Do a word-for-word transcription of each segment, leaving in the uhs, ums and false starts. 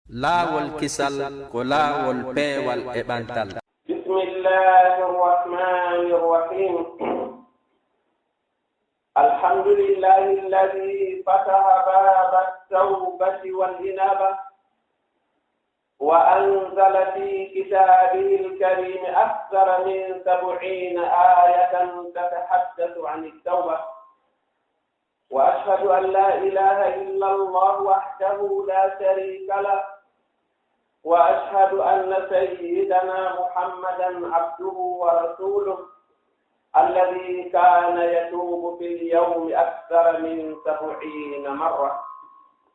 Laawol kisal ko laawol peewal e ɓantal. بسم الله الرحمن الرحيم. الحمد لله الذي فتح باب التوبة والإنابة، وأنزل في كتابه الكريم أكثر من سبعين آية تتحدث عن التوبة. وأشهد أن لا إله إلا الله وحده لا شريك له، وأشهد أن سيدنا محمدا عبده ورسوله، الذي كان يتوب في اليوم أكثر من سبعين مرة،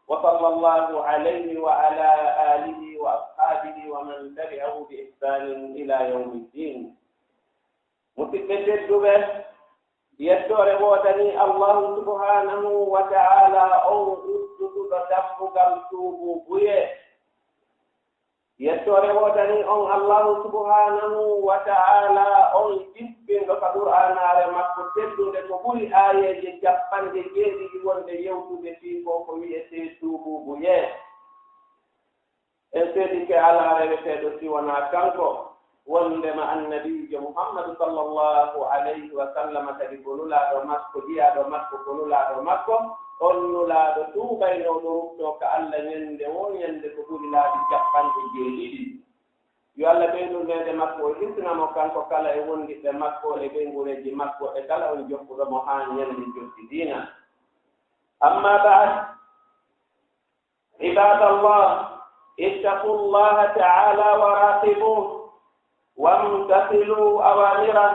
وصلى الله عليه وعلى آله وأصحابه ومن تبعه بإحسان إلى يوم الدين. Musidɓe tedduɓe, yettoore woodani Allahu subhanahu wa ta'ala, on udduɗo dambugal tuubuubuyee. Yettoore woodani on Allahu subhanahu wa ta'ala, on jippinɗo ka Qur'aanaare makko teddunde ko ɓuri aayeeje cappanɗe jeeɗiɗi wonde yewtude fii ko ko wi'etee tuubuubuyee. En seedike alaa reweteeɗo si wonaa kanko, wondema annabiijo Muhammadu sallallahu alayhi wa sallam kadi ko nulaaɗo makko, jiyaaɗo makko, ko nulaaɗo makko, on nulaaɗo tuubaynooɗo ruttoo ka Alla ñande woo ñande ko ɓuri laabi cappanɗe jeeɗiɗi. Yo Alla ɓeydu neede makko, o hisna mo kanko kala e wondiɓɓe makko e ɓeynguureeji makko e kala on jokkuɗo mo haa ñande jokkidiina. Amma ba'd, عباد الله، اتقوا الله تعالى وراقبوه وامتثلوا أوامره،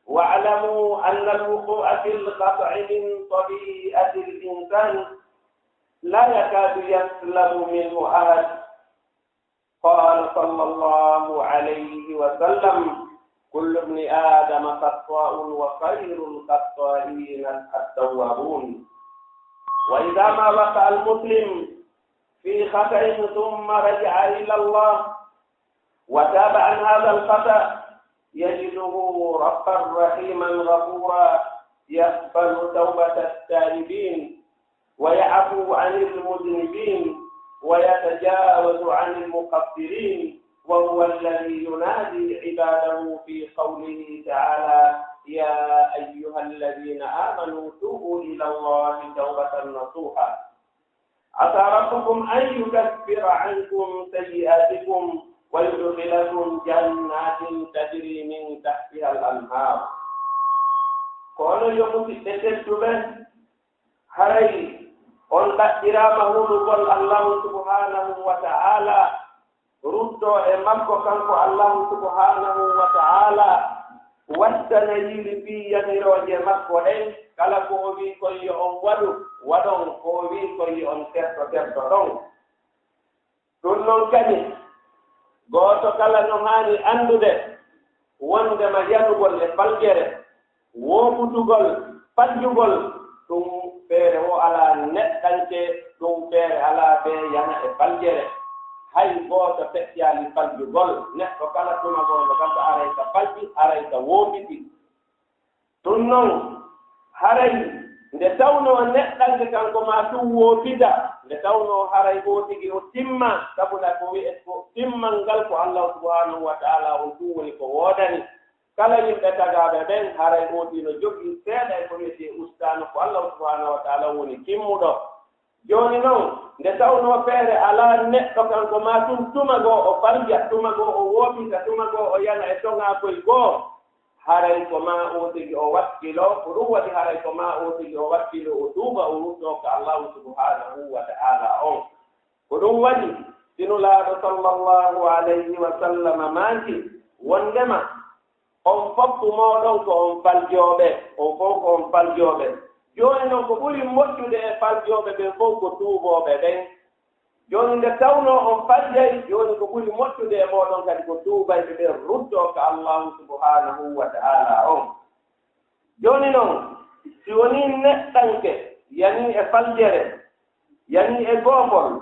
واعلموا أن الوقوع في الخطأ من طبيعة الإنسان لا يكاد يسلم منه أحد. قال صلى الله عليه وسلم: كل ابن آدم خطاء وخير الخطائين التوابون. وإذا ما وقع المسلم في خطأ ثم رجع إلى الله وتاب عن هذا الخطأ يجده ربا رحيما غفورا يقبل توبة التائبين ويعفو عن المذنبين ويتجاوز عن المقصرين، وهو الذي ينادي عباده في قوله تعالى: يا أيها الذين آمنوا توبوا إلى الله توبة نصوحا. عسى ربكم أن يكفر عنكم سيئاتكم ويدخلكم جنات تجري من تحتها الأنهار. Kono yo musidɓe tedduɓe, haray on ɗaɓɓiraama hulugol Allahu subhanahu wa ta'ala, ruttoo e makko kanko Allahu subhanahu wa ta'ala, wattana yili fii yamirooje makko ɗen, kala ko o wi'i kon yo on waɗu, waɗon, ko o wi'i kon yo on terto, tertoɗon. Ɗun non kadi, gooto kala no haani anndude wondema yanugol e faljere, woofutugol, faljugol, ɗun feere woo alaa neɗɗanke, ɗun feere alaa bee yana e faljere. Hay gooto feƴƴaali faljugol. Neɗɗo kala tuma goo no gasa aray ka falji, aray ka woofiti. Ɗun non, haray nde tawnoo neɗɗanke kanko maa tun woofida, nde tawnoo haray oo tigi o timmaa, sabuna ko wi'e ko timmal ngal ko Allahu subhanahu wa ta'ala on tun woni ko woodani. Kala yimɓe tagaaɓe ɓen, haray oo tigi no jogii seeɗa e ko wi'etee ustaanu, ko Allahu subhanahu wa ta'ala woni timmuɗo. Jooni non, nde tawnoo feere alaa neɗɗo kanko maa tun tuma goo o falja, tuma goo o woofita, tuma goo o yana e toŋaakoy goo, haray ko maa oo tigi o wakkiloo, ko ɗun waɗi haray ko maa oo tigi o wakkiloo, o tuuba, o ruttoo ka Allahu subhanahu wa ta'ala on. Ko ɗun waɗi si Nulaaɗo sallallahu alayhi wa sallam maaki wondema, on fow mooɗon ko on faljooɓe, on fow ko on faljooɓe. Jooni non ko ɓuri moƴƴude e faljooɓe ɓen fow ko tuubooɓe ɓen. Jooni nde tawnoo on faljay, jooni ko ɓuri moƴƴude e mooɗon kadi ko tuubayɓe ɓen ruttoo ka Allahu subhanahu wa ta'ala on. Jooni non, si wonii neɗɗanke yanii e faljere, yanii e goofol,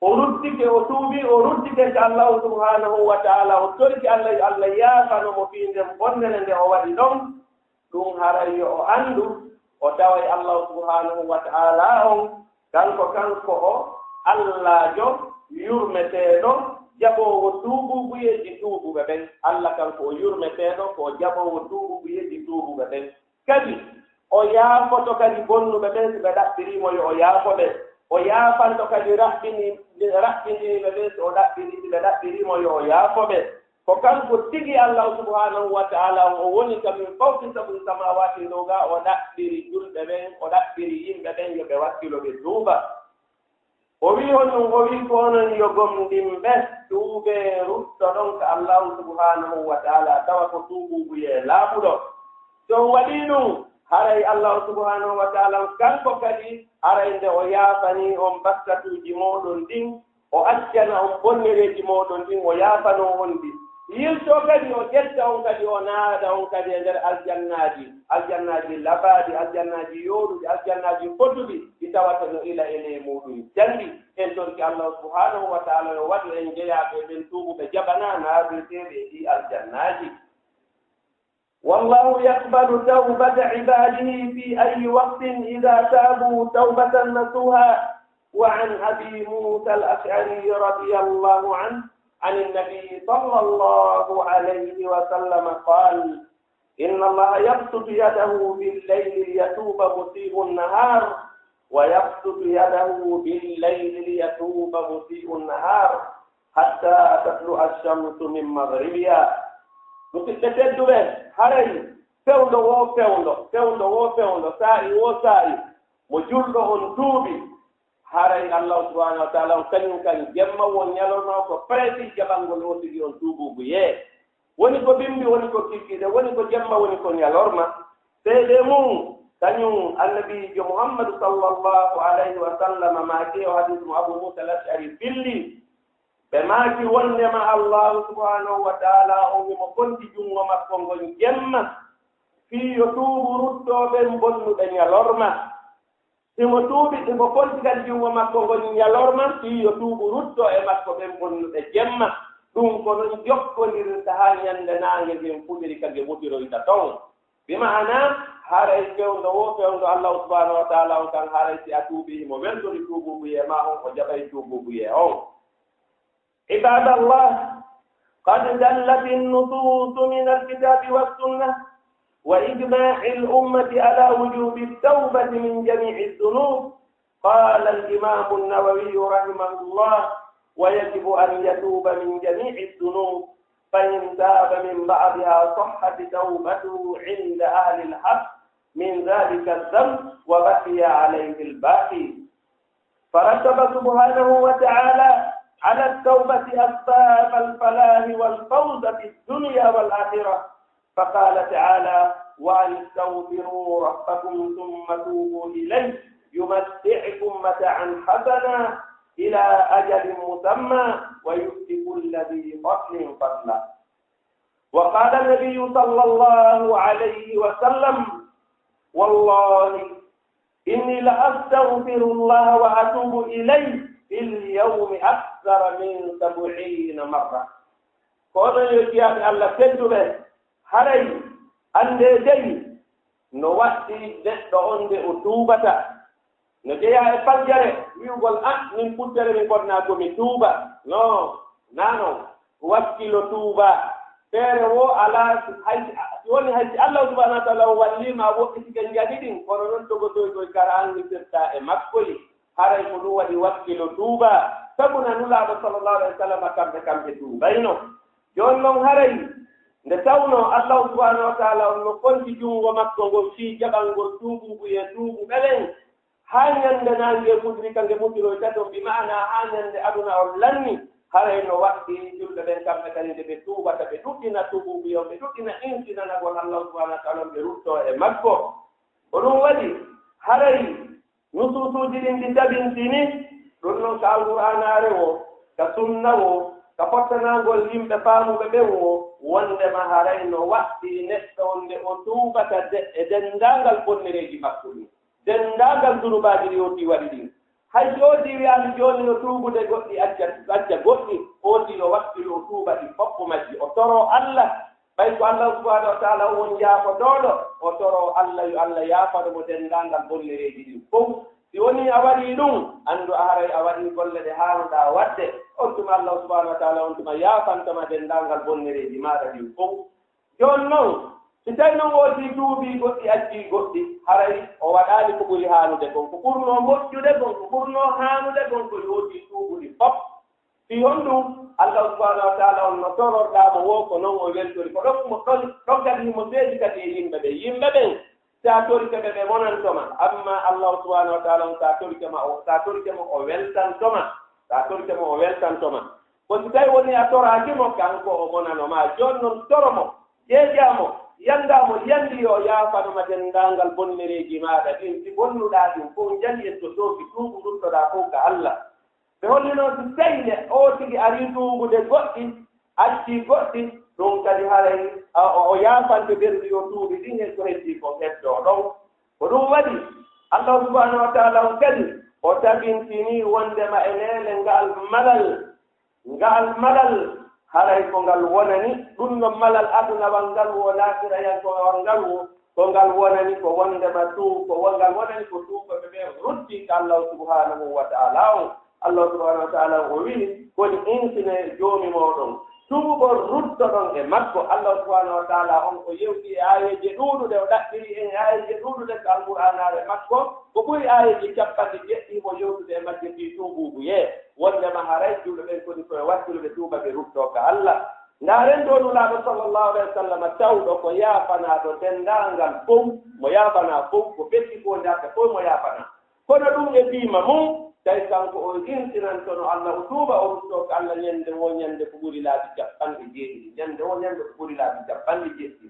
o ruttike, o tuubi, o ruttike ka Allahu subhanahu wa ta'ala, o torike Allah yo Allah yaafano mo fii nden bonnere nde o waɗi ɗon, ɗun haray yo o anndu, o taway Allahu subhanahu wa ta'ala on, kanko, kanko o Allaajo, yurmeteeɗo, jaɓoowo tuubuubuyeeji tuubuɓe ɓen. Alla kanko o yurmeteeɗo, ko o jaɓoowo tuubuubuyeeji tuubuɓe ɓen. Kadi, o yaafoto kadi bonnuɓe ɓen si ɓe ɗaɓɓirii mo yo o yaafo ɓe. O yaafanto kadi raɓɓini-, raɓɓindiiɓe ɓen si o ɗaɓɓirii, si ɓe ɗaɓɓirii mo yo o yaafo ɓe. Ko kanko tigi Allahu subhanahu wa ta'ala on, o woni ka min fawqi sab'i samawati dow ga, o ɗaɓɓiri julɓe ɓen, o ɗaɓɓiri yimɓe ɓen yo ɓe wakkilo ɓe tuuba. O wi'i honɗum? O wi'i ko onon yo gomɗinɓe, tuubee ruttoɗon ka Allahu subhanahu wa ta'ala, tawa ko tuubuubuyee laaɓuɗo. Si on waɗii ɗum, haray Allahu subhanahu wa ta'ala on kanko kadi, haray nde o yaafanii on bakkatuuji mooɗon ɗin, o accana on bonnereeji mooɗon ɗin, o yaafanoo on ɗi. Yiltoo kadi, o ƴetta on kadi, o naada on kadi e nder aljannaaji, aljannaaji labaaɗi, aljannaaji yooɗuɗi, aljannaaji fotuɗi, ɗi tawata no ila e ley muuɗum janndi. En torike Allahu subhanahu wa ta'ala yo waɗu en jeyaaɓe e ɓen tuubuɓe jaɓanaa naadeteeɓe e ɗii aljannaaji. والله يقبل توبة عباده في أي وقت إذا تابوا توبة نصوحا. وعن أبي موسى الأشعري رضي الله عنه عن النبي صلى الله عليه وسلم قال: إن الله يبسط يده بالليل ليتوب مسيء النهار، ويبسط يده بالليل ليتوب مسيء النهار، حتى تطلع الشمس من مغربها. Musidɓe tedduɓe, haray fewndo woo fewndo, fewndo woo fewndo, saa'i woo saa'i, mo julɗo on tuubi, haray Allahu subhanahu wa ta'ala on kañum kan jemma won ñalorma ko précis jaɓangol o tigi on tuubuubuyee. Woni ko bimbi, woni ko kikiɗe, woni ko jemma, woni ko ñalorma. Seede mum, kañum Annabiijo Muhammadu sallallahu alayhi wa sallam maaki o hadiis mo Abu Muusa al-Ash'ari filli. Ɓe maaki wondema Allahu subhanahu wa ta'ala on himo konti junngo makko ngon jemma, fii yo tuubu ruttoo ɓen bonnuɓe ñalorma. Himo tuubi, himo konti kadi junngo makko ngon ñalorma, fii yo tuubu ruttoo e makko ɓen bonnuɓe jemma. Ɗum ko non jokkondirta haa ñande naange ngen fuɗiri ka nge mutiroyta ton. Bi ma'ana, haray fewndo woo fewndo Allahu subhanahu wa ta'ala on kan, haray si a tuubi, himo weltori tuubuubuyee maa on, o jaɓay tuubuubuyee on. عباد الله، قد دلت النصوص من الكتاب والسنة وإجماع الأمة على وجوب التوبة من جميع الذنوب. قال الإمام النووي رحمه الله: ويجب أن يتوب من جميع الذنوب، فإن تاب من بعضها صحت توبته عند أهل الحق من ذلك الذنب وبقي عليه الباقي. فرتب سبحانه وتعالى على التوبة أسباب الفلاح والفوز في الدنيا والآخرة، فقال تعالى: وأن استغفروا ربكم ثم توبوا إليه يمتعكم متاعا حسنا إلى أجل مسمى ويؤت كل ذي فضل فضله. وقال النبي صلى الله عليه وسلم: والله إني لأستغفر الله وأتوب إليه في اليوم أكثر من سبعين مرة. Ko onon yo jiyaaɓe Allah tedduɓe, haray anndee dey no waɗɗii neɗɗo on nde o tuubata. No jeyaa e fajjere, wi'ugol, "Ah, min futtere min bonnaa ko mi tuuba." No, naa non. Wakkilo tuuba. Feere woo alaa, si hay, si woni hay si Allah subhanahu wa ta'ala o wallii ma, a woɗɗitike njahi ɗin, kono non togotoy koy kara an mi firtaa e makkoy. Haray ko ɗum waɗi wakkilo tuuba. Sabu na Nulaaɗo sallallahu alayhi wa sallam kamɓe, kamɓe tuubayno. Jooni non haray nde tawnoo Allah subhanahu wa ta'ala on no konti junngo makko ngon fii jaɓangol tuubuubuyee tuubuɓe ɓen, haa ñande naange fudri ka nge mutiroyta ton, bi ma'ana haa ñande aduna on lanni, haray no waɗɗii julɓe ɓen kamɓe kadi nde ɓe tuubata, ɓe ɗuɗɗina tuubuubuyee on, ɓe ɗuɗɗina insinanagol Allah subhanahu wa ta'ala on, ɓe ruttoo e makko. Ko ɗum waɗi haray nusuusuuji ɗin ɗi tabintini ɗum non ka Alqur'aanaare woo, ka sunna woo, ka fottanaangol yimɓe faamuɓe ɓen woo, wondema haray no waɗɗii neɗɗo on nde o tuubata de-, e denndaangal bonnereeji makko ɗin, denndaangal zunubaaji ɗi o tii waɗi ɗin. Hay si o tii wi'aali jooni no tuubude goɗɗi acca, acca goɗɗi, o tii yo wakkilo o tuuba ɗi fof majji, o toroo Allah. Ɓay ko Allah subhanahu wa ta'ala on woni yaafotooɗo, o toroo Allah yo Allah yaafano mo denndaangal bonnereeji ɗin fof. Si wonii a waɗii ɗum, anndu a haray a waɗii golle ɗe haanuɗaa waɗde. on tuma Allah subhanahu wa ta'ala on tuma yaafantama denndaangal bonnereeji maaɗa ɗin fow. Jooni non, si tawi non o si tuubii goɗɗi, accii goɗɗi, haray o waɗaali ko ɓuri haanude kon. Ko ɓurnoo moƴƴude kon, ko ɓurnoo haanude kon, ko yo o si tuubu ɗi fow. Fii honɗum? Allah subhanahu wa ta'ala on no tororɗaa mo woo, ko non o weltori. Ko ɗon mo, ɗon, ɗon kadi himo seedi kadi e yimɓe ɓen. Yimɓe ɓen, si a torike ɓe, ɓe monanto ma. Amma Allah subhanahu wa ta'ala on, si a torike ma, o, si a torike mo, o weltanto ma. Si a torike mo, o weltanto ma. Ko si tawi woni a toraaki mo, kanko o monano ma. Jooni non toro mo, ƴeeƴaa mo, yanndaa mo, yanndii yo o yaafano ma denndaangal bonnereeji maaɗa ɗin. Si bonnuɗaa ɗin fow, njalii e to sooki, tuubu, ruttoɗaa fow ka Allah. Ɓe holli non si tawi ne o tigi arii tuubude goɗɗi, accii goɗɗi, ɗum kadi haray a, o, o yaafante ɓerndu yo tuubi ɗin e ko heddii kon heddoo ɗon. Ko ɗum waɗi, Allah subhanahu wa ta'ala on kadi, o tabintinii wondema e neele ngal malal, ngal malal, haray ko ngal wonani, ɗum no malal adunawal ngal wo, laakirayankowal ngal wo, ko ngal wonani ko wondema tuu-, ko won-, ngal wonani ko tuubooɓe ɓe ruttii ka Allah subhanahu wa ta'ala on. Allah subhanahu wa ta'ala o wi'i, "Koni insine Joomi mooɗon, tuubon, ruttoɗon e makko." Allah subhanahu wa ta'ala on o yewti e aayeeje ɗuuɗuɗe, o ɗaɓɓiri en aayeeje ɗuuɗuɗe ka Alqur'aanaare makko, ko ɓuri aayeeje cappanɗe jeɗɗi mo yewtude e majje fii tuubuubuyee, wondema haray julɓe ɓen koni ko e wattule ɓe tuuba ɓe ruttoo ka Allah. Ndaaren ɗoo Nulaaɗo sallallahu alayhi wa sallam tawɗo ko yaafanaaɗo denndaangal fow, mo yaafanaa fow, ko feƴƴi fow, ndarɗe fow mo yaafanaa. Kono ɗum e piima mum, tawi kanko o insinantono Allah, o tuuba, o ruttoo ka Allah ñande woo ñande ko ɓuri laabi cappanɗe jeeɗiɗi. Ñande woo ñande ko ɓuri laabi cappanɗe jeeɗiɗi.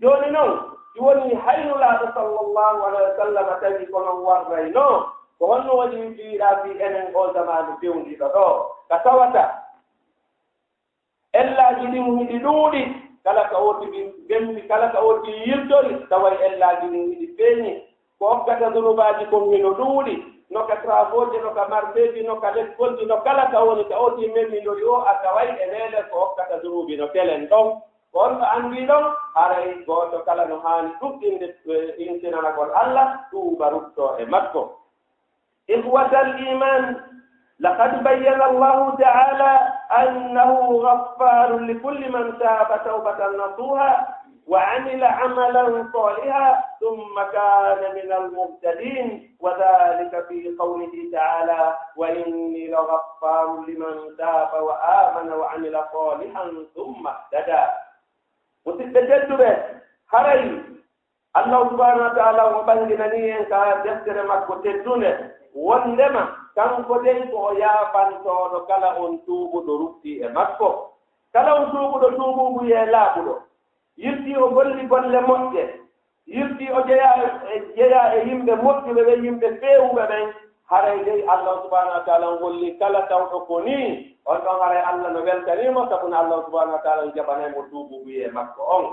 Jooni non, si wonii hay Nulaaɗo sallallahu alayhi wa sallam tawi ko non warrayno, ko honno woni wiɗiraa fii enen oo zamaanu fewndiiɗo ɗoo? Ka tawata ellaaji ɗin hiɗi ɗuuɗi, kala ka woti bembi, kala ka woti yiltori, taway ellaaji ɗin hiɗi feeñi. Ko okkata zunubaaji kon hino ɗuuɗi, no ka travaux ji, no ka marché ji, no ka lekkolji, no kala ka woni, ka woti memminori o, a taway e leele ko okkata zunuubi no telen ɗon. Ko on ɗo anndi ɗon, haray gooto kala no haani ɗuɗɗinde, eh, insinanagol Allah, tuuba ruttoo e makko. إخوة الإيمان، لقد بين الله تعالى أنه غفار لكل من تاب توبة نصوحا وعمل عملا صالحا ثم كان من المهتدين، وذلك في قوله تعالى: "وإني لغفار لمن تاب وآمن وعمل صالحا ثم اهتدى." Musidɓe tedduɓe, haray Allah subhanahu wa ta'ala o ɓanginanii en ka deftere makko teddunde, wondema kanko dey ko o yaafantooɗo kala on tuubuɗo ruttii e makko. Kala on tuubuɗo tuubuubuyee laaɓuɗo, yiltii o golli golle moƴƴe, yiltii o jeyaa e, jeyaa e yimɓe moƴƴuɓe ɓe, yimɓe feewuɓe ɓen, haray dey Allah subhanahu wa ta'ala on holli kala tawɗo ko nii, on ɗon haray Allah no weltanii mo, sabu no Allah subhanahu wa ta'ala on jaɓanay mo tuubuubuyee makko on.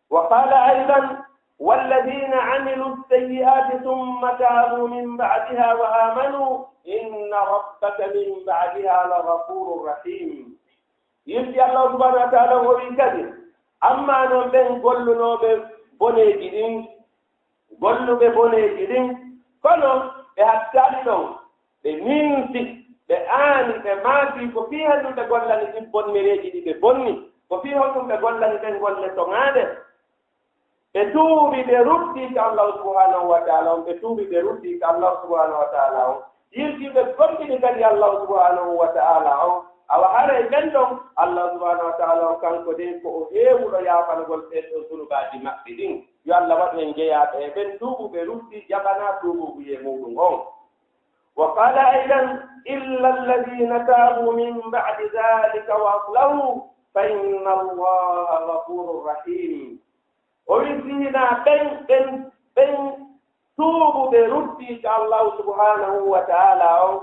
وقال أيضا: "والذين عملوا السيئات ثم تابوا من بعدها وآمنوا إن ربك من بعدها لغفور رحيم." Yimɓe Allah subhanahu wa ta'ala o wi kadi, amma non ɓen gollunooɓe boneeji ɗin, golluɓe boneeji ɗin, kono ɓe hattaali ɗon, ɓe ninti, ɓe aani, ɓe maaki, ko fii honɗum ɓe gollani ɗin bonnereeji ɗi ɓe bonni, ko fii honɗum ɓe gollani ɗen golle toŋaaɗe. Ɓe tuubi, ɓe ruttii ka Allah subhanahu wa ta'ala on, ɓe tuubi, ɓe ruttii ka Allah subhanahu wa ta'ala on. Yiltii ɓe gomɗini kadi Allah subhanahu wa ta'ala on. Awa haray ɓen ɗon, Allah subhanahu wa ta'ala on, kanko dey ko o heewuɗo yaafanagol ɓen ɗon zunubaaji maɓɓe ɗin. Yo Allah waɗu en jeyaaɓe e ɓen tuubuɓe ruttii, jaɓanaa tuubuubuyee muuɗum on. وقال أيضا: "إلا الذين تابوا من بعد ذلك وأصلحوا فإن الله غفور رحيم." O wi, si hinaa ɓen, ɓen, ɓen tuubuɓe ruttii ka Allahu subhanahu wa ta'ala on,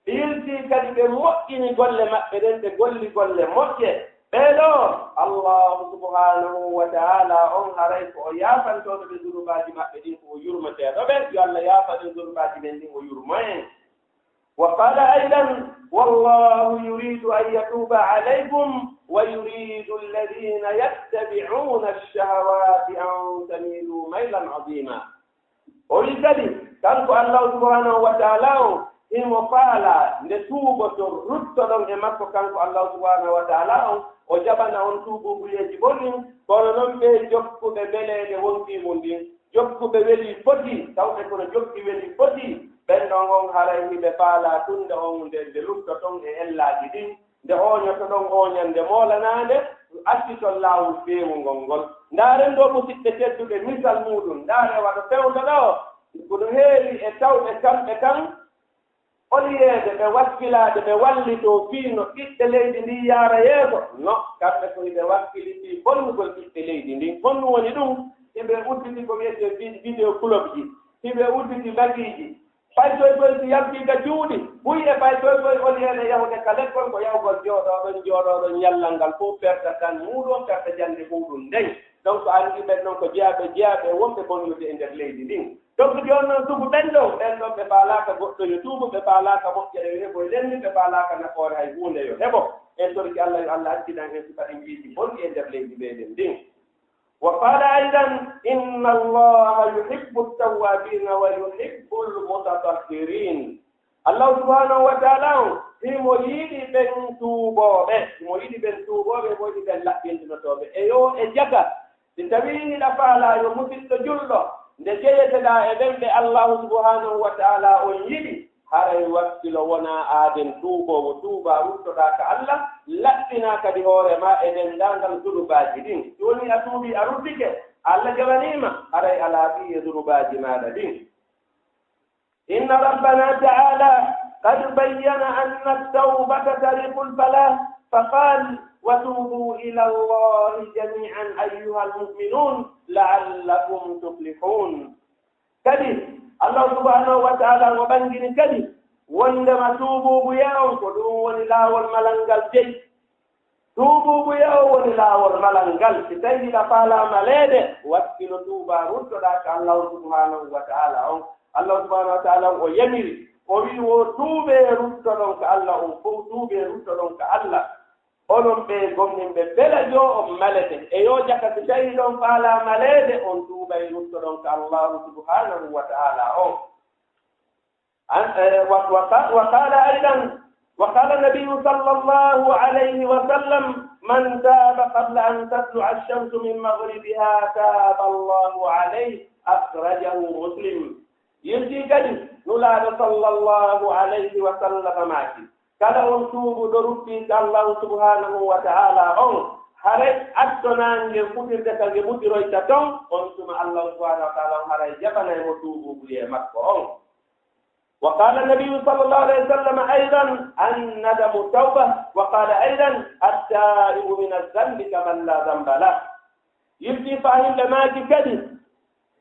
ɓe yiltii kadi ɓe moƴƴini golle maɓɓe ɗen, ɓe golli golle moƴƴe, ɓee ɗoo, Allahu subhanahu wa ta'ala on haray ko o yaafantooɗo ɓe zunubaaji maɓɓe ɗin, ko o yurmeteeɗo ɓe. Yo Allah yaafan en zunubaaji men ɗin, o yurmo en. وقال أيضا: "والله يريد أن يتوب عليكم ويريد الذين يتبعون الشهوات أن تميلوا ميلا عظيما." O wi kadi, kanko Allahu subhanahu wa ta'ala on, Himo faalaa nde tuuboton, ruttoɗon e makko kanko Allahu subhanahu wa ta'ala on, o jaɓana on tuubuubuyeeji mon ɗin. Kono non ɓee jokkuɓe mbeleeɗe wonkii mun ɗin, jokkuɓe welii fotii, tawɓe kono jokki welii fotii, ɓen ɗon on haray hiɓe faalaa tun nde on, nde, nde luttoton e ellaaji ɗin, nde ooñotoɗon ooñannde moolanaande, acciton laawol feewungol ngol. Ndaaren ɗoo, musiɓɓe tedduɓe, misal muuɗum. Ndaaree wano fewndo ɗoo, ko no heewi e tawɓe kamɓe kan, oliyeede ɓe wakkilaade, ɓe wallitoo fii no ɓiɓɓe leydi ndin yaara yeeso, no kamɓe ko hiɓe wakkili fii bonnugol ɓiɓɓe leydi ndin. Honɗum woni ɗum? Hiɓe udditi ko wi'etee vi-, vidéo clubji, hiɓe udditi bagiiji. Paytoytoy si yaltii ka cuuɗi, buy e paytoytoy, oliyeede yahude ka lekkol, ko yahugol jooɗooɗon, jooɗooɗon, ñallal ngal fow perta tan muuɗum, perta jannde muuɗum nden. Donc, a anndi ɓen non ko jeyaaɓe, jeyaaɓe wonɓe bonnude e nder leydi ndin. Donc, jooni non, sugu ɓen ɗon, ɓen ɗon ɓe faalaaka goɗɗo yo tuubu, ɓe faalaaka moƴƴere yo heɓo e leydi, ɓe faalaaka nafoore hay huunde yo heɓo. En torike Allah yo Allah accinan en sifa ɗin piiji bonɗi e nder leydi meɗen ndin. وقال أيضا: إن الله يحب التوابين ويحب المتطهرين. Allahu subhanahu wa ta'ala on, himo yiɗi ɓen tuubooɓe, himo yiɗi ɓen tuubooɓe, himo yiɗi ɓen laɓɓintinotooɓe. E yo e jaka, si tawii hiɗa faalaa yo musiɗɗo julɗo, nde jeyeteɗaa e ɓen ɓe Allahu subhanahu wa ta'ala on yiɗi, haray wakkilo wonaa aaden tuuboowo, tuubaa ruttoɗaa ka Allah, laɓɓinaa kadi hoore maa e denndaangal zunubaaji ɗin. Si wonii a tuubii a ruttike, Allah jaɓanii ma, haray a laaɓii e zunubaaji maaɗa ɗin. إن ربنا تعالى قد بين أن التوبة طريق الفلاح، فقال: وتوبوا إلى الله جميعا أيها المؤمنون لعلكم تفلحون. Kadi, Allah subhanahu wa ta'ala o ɓanngini kadi wonndema tuubuubuyee on ko ɗum woni laawol malal ngal jeyi. Tuubuubuyee on woni laawol malal ngal. Si tawii hiɗa faalaa maleede, wakkilo tuubaa ruttoɗaa ka Allah subhanahu wa ta'ala on. Allah subhanahu wa ta'ala on o yamiri, o wi'i, wo tuubee ruttoɗon ka Allah, on fow tuubee ruttoɗon ka Allah. Onon ɓee gomɗinɓe, bela joo on malete. E yo jaka, si tawii hiɗon faalaa maleede, on tuubay ruttoɗon ka Allaahu subhaanahu wa ta'aalaa on. An, eh, wa, wa qa-, wa qaala aydan, wa qaala nabiyyu sallallaahu alayhi wa sallam, "Man taaba qabla an tatlu'a ash-shamsu min maghribihaa taaba Allaahu alayhi." Akhrajahu Muslim. Yiltii kadi, Nulaaɗo sallallaahu alayhi wa sallam maaki, kala on tuubuɗo ruttii ka Allaahu subhaanahu wa ta'aalaa on, haray addo naange fuɗirde ka nge mutiroyta ton, on tuma Allaahu subhaanahu wa ta'aalaa on haray jaɓanay mo tuubuubuyee makko on. Wa qaala nabiyyu sallallaahu alayhi wa sallam aydan, "An-nadamu tawba." Wa qaala aydan, "At-taa'ibu mina z-zanbi kaman laa zanba lah." Yiltii faa himɓe maaki kadi,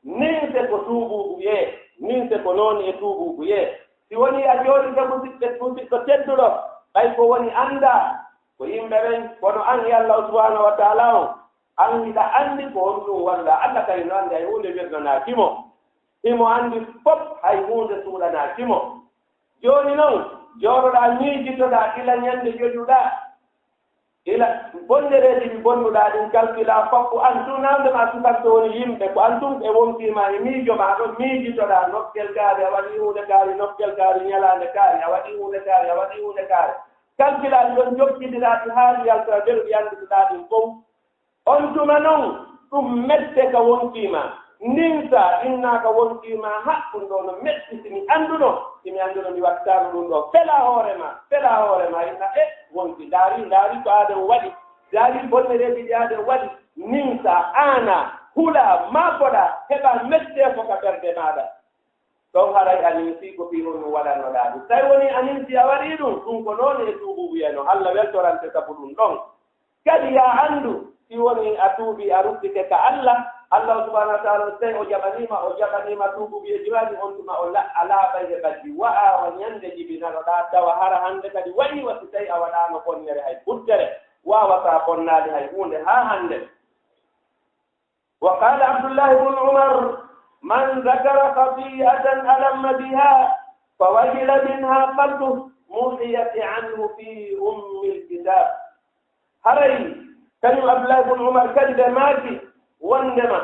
ninse ko tuubuubuyee, ninse ko nooni e tuubuubuyee. Si wonii a jooɗike musiɗɗo, musiɗɗo tedduɗo, ɓay ko woni anndaa ko yimɓe ɓen, kono an e Allaahu subhaanahu wa ta'aalaa on, an hiɗa anndi ko honɗum walla Alla kadi no anndi hay huunde wirnanaaki mo. Himo anndi fof, hay huunde suuɗanaaki mo. Jooni non, jooɗoɗaa miijitoɗaa ila ñannde ƴoƴuɗaa. Ila bonnereeji ɗi bonnuɗaa ɗin kalkilaa fof, ko an tun, naamnde maa tun kam so woni yimɓe, ko an tun ɓe wonkii ma e miijo maa ɗon, miijitoɗaa nokkel kaari, a waɗii huunde kaari, nokkel kaari, ñalaande kaari, a waɗii huunde kaari, a waɗii huunde kaari. Kalkilaa ɗi ɗon, jokkindiraa ɗi haa ɗi yalta, ɓe ɗi annduɗaa ɗin fof. On tuma non, ɗum mette ka wonkii maa. Ninsa, inna ka wonkii maa, ha, ɗum ɗoo no metti, si mi annduno, si mi annduno mi wattaano ɗum ɗoo. Felaa hoore maa, felaa hoore maa, inna, e, wonki, ndaari, ndaari ko aaden waɗi, ndaari bonnereeji ɗi aaden waɗi. Ninsa, aana, hula, maakoɗaa, heɓaa mettee ko ka ɓernde maaɗa. Ɗon haray a ninsii ko fii honɗum waɗannoɗaa ɗum. Tawi wonii a ninsii a waɗii ɗum, ɗum ko noon e tuubuubuyee non. Alla weltorante sabu ɗum ɗon. Kadi yaa anndu, si wonii a tuubii a ruttike ka Alla, Alla subhaanahu wa ta'aalaa, si tawi o jaɓanii ma, o jaɓanii ma tuubuubuyeeji maa ɗin, on tuma o la-, a laaɓay e ɓaddi. Wa'aa o ñannde jibinanoɗaa, tawa hara hannde kadi waɗii wa, si tawi a waɗaano bonnere hay futtere. Waawataa bonnaali hay huunde haa hannde. وقال عبد الله بن عمر: من ذكر خطيئة ألم بها فوجل منها قلبه محيت عنه في أم الكتاب. Haray, kañum Abdullahi bun Umar kadi ɓe maaki, wonndema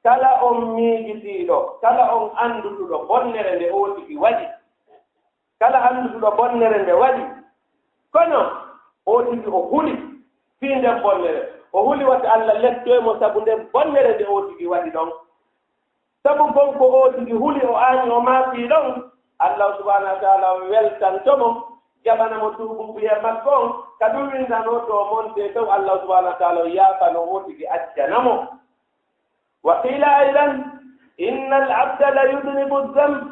kala on miijitiiɗo, kala on annduɗo bonnere nde oo tigi waɗi, Kala annduɗo bonnere nde waɗi, kono oo tigi o huli fii nden bonnere. O huli wata Alla lettoy mo sabu nden bonnere nde oo tigi waɗi ɗon. Sabu kon ko oo tigi huli, o aani, o maafii ɗon, Alla subhaanahu wa taala weltanto mo, jaɓana mo tuubuubuyee makko on, ka ɗum winndanoo to monte taw Alla subhaanahu wa taala yaafanoo oo tigi, accana mo. وقيل أيضا: إن العبد ليذنب الذنب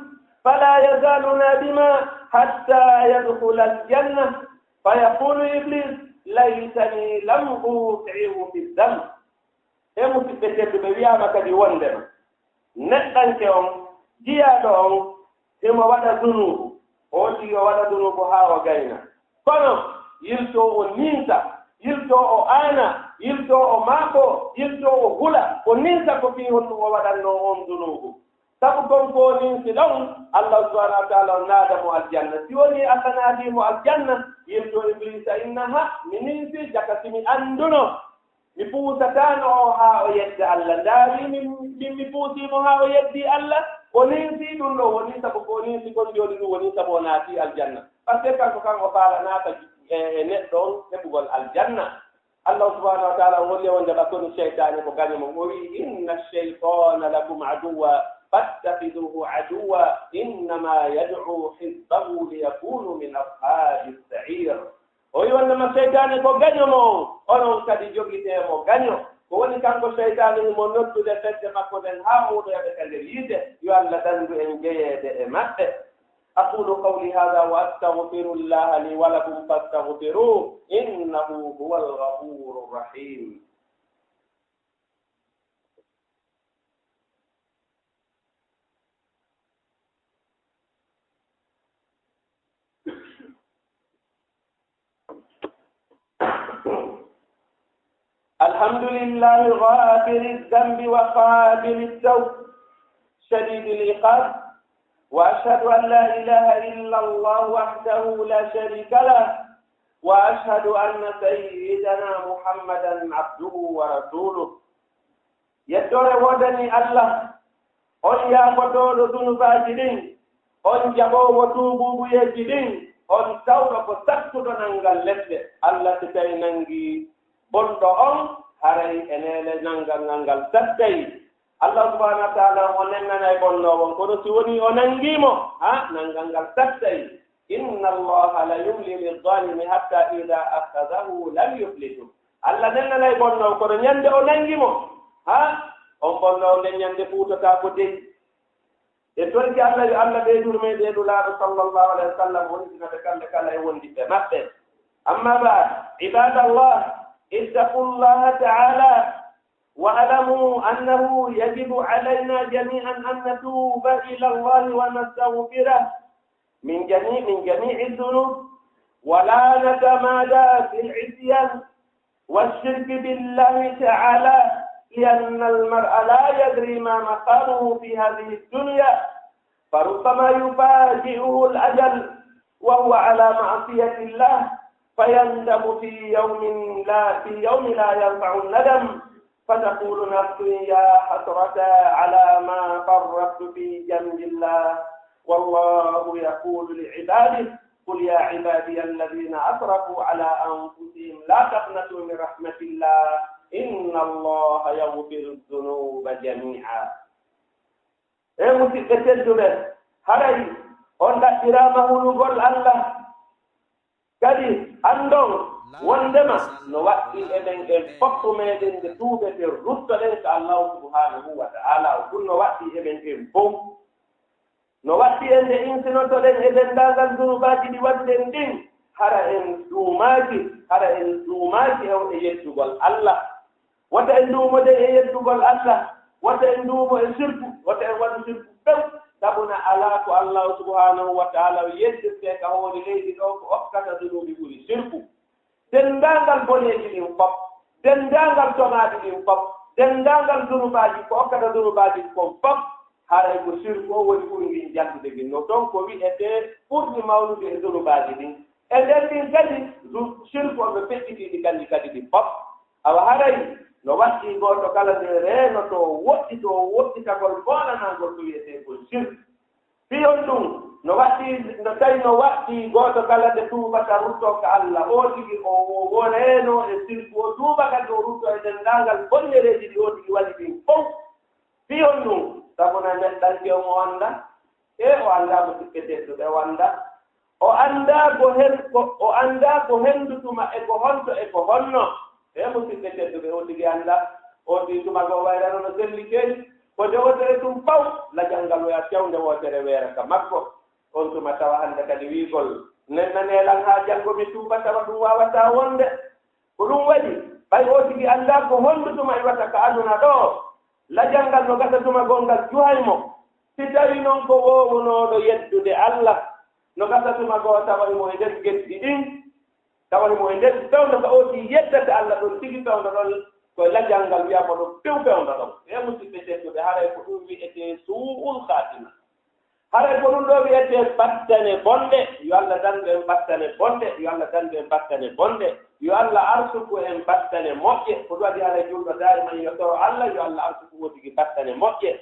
فلا يزال نادما حتى يدخل الجنة، فيقول إبليس: ليتني لم أوقعه في الذنب. E musiɓɓe tedduɓe, wiyaama kadi wonndema neɗɗanke on, jiyaaɗo on, himo waɗa dunuubu, oo tigi o waɗa dunuubu haa o gayna. Kono yiltoo o ninsa, yiltoo o aana, yiltoo o maako, yiltoo o hula, o ninsa ko fii honɗum o waɗannoo on dunuubu. Sabu kon ko o ninsi ɗon, Alla subhaanahu wa taala o naada mo aljanna. Si wonii Alla naadii mo aljanna, yiltoo Ibliisa inna, ha, mi ninsi, jaka si mi annduno. Mi puusataano o haa o yedda Alla. Ndaari min, min mi puusii mo haa o yeddii Alla. O ninsi ɗum ɗon, woni sabu ko o ninsi kon jooni ɗum, woni sabu o naatii aljanna. Parce que kanko kan o faala naata e, e neɗɗo on heɓugol aljanna. Allah subhanahu wa taala o holli wonde ɓa koni seytaane ko gaño mon. O wi'i: "Inna shaytana lakum aduwwa fattakhiduhu aduwwa, innama yad'u hizbahu liyakunu min ashabi sa'ir." O wi'i wonde ma seytaane ko gaño mon, onon kadi jogitee mo gaño. Ko woni kanko seytaane himo noddude fedde makko nden haa muuɗoya ɓe ka nder yiite. Yo Allah dandu en jeyeede e maɓɓe. أقول قولي هذا وأستغفر الله لي ولكم فاستغفروه إنه هو الغفور الرحيم. الحمد لله غافر الذنب وقابل التوب شديد العقاب، وأشهد أن لا إله إلا الله وحده لا شريك له، وأشهد أن سيدنا محمدا عبده ورسوله. Yettoore woodanii Allah, on yaafotooɗo zunubaaji ɗin, on jaɓoowo tuubuubuyeeji ɗin, on tawɗo ko sattuɗo nanngal lesɗe. Allah si tawi nanngi bonɗo on, haray e neene nanngal ngal ngal sattay. Allah subhanahu wa taala o nennanay bonnoowo on, kono si wonii o nanngii mo, ha, nanngal ngal sattay. إن الله ليملي للظالم حتى إذا أخذه لم يفلته. Allah nennanay bonnoowo, kono ñande o nanngi mo, ha, on bonnoowo nden ñande fuutataako dey. E torki Allah, yo Allah ɓeydu yurmeende e Nulaaɗo sallallahu alayhi wa sallam, wontina ɓe kamɓe kala e wondiɓɓe maɓɓe. أما بعد، عباد الله، اتقوا الله تعالى، واعلموا أنه يجب علينا جميعا أن نتوب إلى الله ونستغفره من جميع، من جميع الذنوب، ولا نتمادى في العصيان والشرك بالله تعالى، لأن المرء لا يدري ما مقامه في هذه الدنيا، فربما يفاجئه الأجل وهو على معصية الله، فيندم في يوم لا، في يوم لا ينفع الندم، فتقول نفس: يا حسرتى على ما فرطت في جنب الله، والله يقول لعباده: قل يا عبادي الذين أسرفوا على أنفسهم لا تقنطوا من رحمة الله، إن الله يغفر الذنوب جميعا. E musiɓɓe tedduɓe, haray on ɗaɓɓiraama hulugol Allah. Kadi anndon wonndema no waɗɗii e men en fof meɗen nde tuubeten ruttoɗen ka Allahu subhanahu wa ta'ala. O ɗum no waɗɗii e men en fof. No waɗɗii en nde insinotoɗen e denndaangal zunubaaji ɗi waɗuɗen ɗin, hara en duumaaki, hara en duumaaki e, e yeddugol Allah. Wota en nduumo de e yeddugol Allah, wota en nduumo e sirku, wota en waɗu sirku few. Sabuna alaa ko Allahu subhanahu wa ta'ala yeddirte ka hoore leydi ɗo ko okkata zunuubi ɓuri sirku. Denndaangal boneeji ɗin fof, denndaangal toŋaaɗi ɗin fof, denndaangal zunubaaji ko okkata zunubaaji kon fof, haray ko sirku o woni ɓurngin jallude gin. No ɗon ko wi'etee ɓurɗi mawnude e zunubaaji ɗin. E nder ɗin kadi, zu-, sirku on ɓe feƴƴitii ɗi kanji kadi ɗi fof. Awa haray no waɗɗii gooto kala nde reenotoo, woɗɗitoo, woɗɗitagol boolanaangol ko wi'etee kon sirku. Fii honɗum? No waɗɗii, no tawi no waɗɗii gooto kala nde tuubata ruttoo ka Alla, oo tigi o, o woreeno e sirku, o tuuba kadi o ruttoo e denndaangal bonnereeji ɗi oo tigi waɗi ɗin fow. Fii honɗun? Sabu na neɗɗanke on o anndaa. E o anndaa, musiɓɓe tedduɓe, o anndaa. O anndaa ko hen, ko, o anndaa ko henndu tuma e ko honto e ko honno. E musiɓɓe tedduɓe, oo tigi anndaa. Oo tigi tuma goo wayrano no selli keeri. Ko nde wootere tun paw, lajal ngal oya fewnde wootere weera ka makko. On tuma tawa hannde kadi wi'ugol, "Nennanee lan haa janngo mi tuuba," tawa ɗun waawataa wonde. Ko ɗun waɗi, ɓay oo tigi anndaa ko honndu tuma iwata ka aduna ɗoo, lajal ngal no gasa tuma goo ngal juhay mo. Si tawii non ko woowunooɗo yeddude Alla, no gasa tuma goo tawa himo e nder geddi ɗin, tawa himo e nder fewndo ka oo tigi yeddata Alla ɗon tigi, fewndo ɗon ko e lajal ngal wi'a mo ɗon few fewndo ɗon. E musiɓɓe tedduɓe, haray ko ɗun wi'etee suu'ul khaatima. Haray ko ɗun ɗoo wi'etee battane bonɗe. Yo Alla dandu en battane bonɗe. Yo Alla dandu en battane bonɗe. Yo Alla arsuku en battane moƴƴe. Ko ɗun waɗi haray julɗo daa'iman yo toro Alla, yo Alla arsuku oo tigi battane moƴƴe.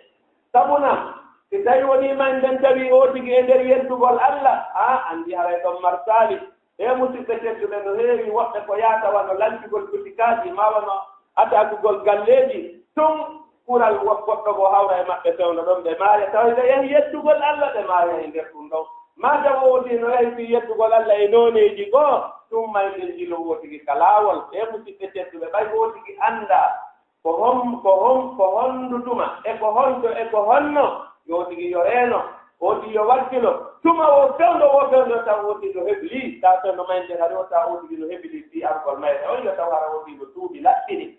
Sabu na, si tawii wonii ma en nden tawi oo tigi e nder yeddugol Alla, a anndi haray ɗon marsaali. E musiɓɓe tedduɓe, no heewi woɓɓe ko yaata wano lancugol butikaaji, maa wano atakugol galleeji, tun kural wo-, goɗɗo goo hawra e maɓɓe fewndo ɗon, ɓe maaya. Tawa ɓe yahi yeddugol Alla, ɓe maaya e nder ɗun ɗon. Maa tawa oo tigi no yahi fii yeddugol Alla e nooneeji goo, tun mayɗen jilo oo tigi ka laawol. E musiɓɓe tedduɓe, ɓay oo tigi anndaa ko hon, ko hon, ko honndu tuma, e ko honto, e ko honno, yo tigi yo reeno, oo tigi yo wakkilo. Tuma woo fewndo, woo fewndo, taw oo tigi no heblii, taw fewndo mayde hari o, taw oo tigi no heblii fii argol mayre on, yo taw hara oo tigi no tuubi laɓɓini.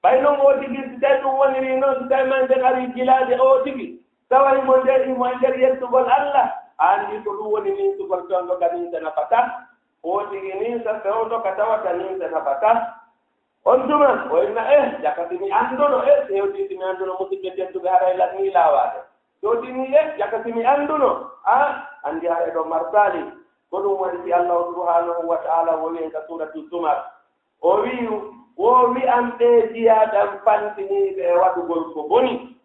Ɓay non oo tigi, si tawi ɗun wonirii non, si tawi mayde ari jilaade oo tigi, tawa himo nder, himo e nder yettugol Alla, a anndi ko ɗun woni ninsugol fewndo ka ninsa nafataa. Oo tigi ninsa fewndo ka tawata ninsa nafataa. On tuma, o inna, eh, jaka si mi annduno, eh, si hewtii si mi annduno, musiɓɓe tedduɓe, haray lannii laawaade. Si o tinni, eh, jaka si mi annduno, a anndi haray ɗon marsaali. Ko ɗun waɗi si Allahu subhanahu wa ta'ala wowi en ka Suuratul Zumar. O wi'i, wo wi'an ɓee jiyaaɗe an fantiniiɓe e waɗugol ko boni.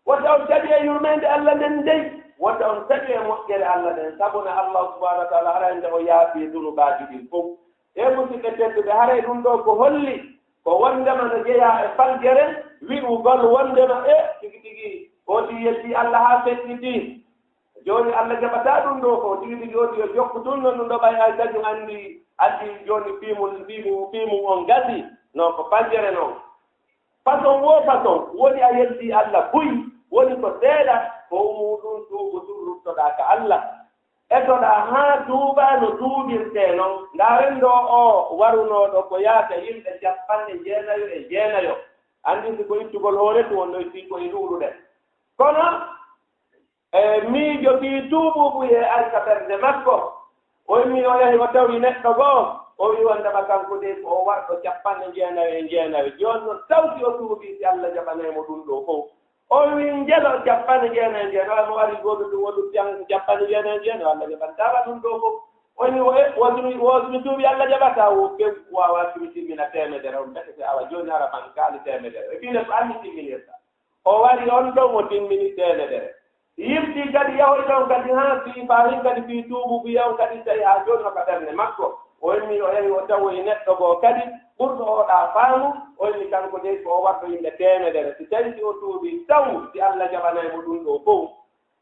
Wota on taƴu e yurmeende Alla nden dey, wota on taƴu e moƴƴere Alla nden, sabu na Allahu subhanahu wa ta'ala haray nde o yaafii zunubaaji ɗin fow. E musiɓɓe tedduɓe, haray ɗun ɗoo ko holli ko wondema no jeyaa e faljere, wi'ugol wondema, e, tigi tigi, oo tigi yeddii Alla haa feƴƴitii. Jooni Alla jaɓataa ɗun ɗoo fow, tigi tigi oo tigi yo jokku tun non ɗun ɗoo, ɓay ay kañun anndi, anndi jooni fii mun, fii mun, fii mun on gasii. Non, ko faljere non. Façon woo façon, woni a yeddii Alla buy, woni ko seeɗa, ko muuɗun tuubu tun ruttoɗaa ka Alla. Etoɗaa haa tuubaa no tuubirtee non. Ndaaren ɗoo oo warunooɗo ko yaata yimɓe cappanɗe jeenayo e jeenayo. Anndi si ko ittugol hoore tun, on ɗoo itti ko e ɗuuɗuɗe. Kono, e miijo fii tuubuubuyee ari ka ɓernde makko. O immii o yahi o tawi neɗɗo goo, o wi'i wondema kanko dey ko o warɗo cappanɗe jeenayo e jeenayo. Jooni non taw si o tuubii si Alla jaɓanay mo ɗun ɗoo fow. O wi'i njelo cappanɗe jeenayo e jeenayo, mo ari gooduɗo ɗun o lutti an cappanɗe jeenayo e jeenayo, Alla jaɓantaama ɗun ɗoo fow. O wi'i o, e, woo si mi, woo si mi tuubii Alla jaɓataa, wo few waawaa si mi timmina teemedere, on ɓetete awa jooni hara man kaali teemedere. E fii ne ko anni timminirta. O wari on ɗon, o timmini teemedere. Yimti kadi yahoy ɗon kadi haa fii faahin kadi fii tuubuubuyee on kadi tawi haa jooni no ka ɓernde makko. O immii o yahi o tawoyi neɗɗo goo kadi ɓurɗo oo ɗaa faamu, o inni kanko dey ko o warɗo yimɓe teemedere. Si tawi si o tuubii taw si Alla jaɓanay mo ɗun ɗoo fow.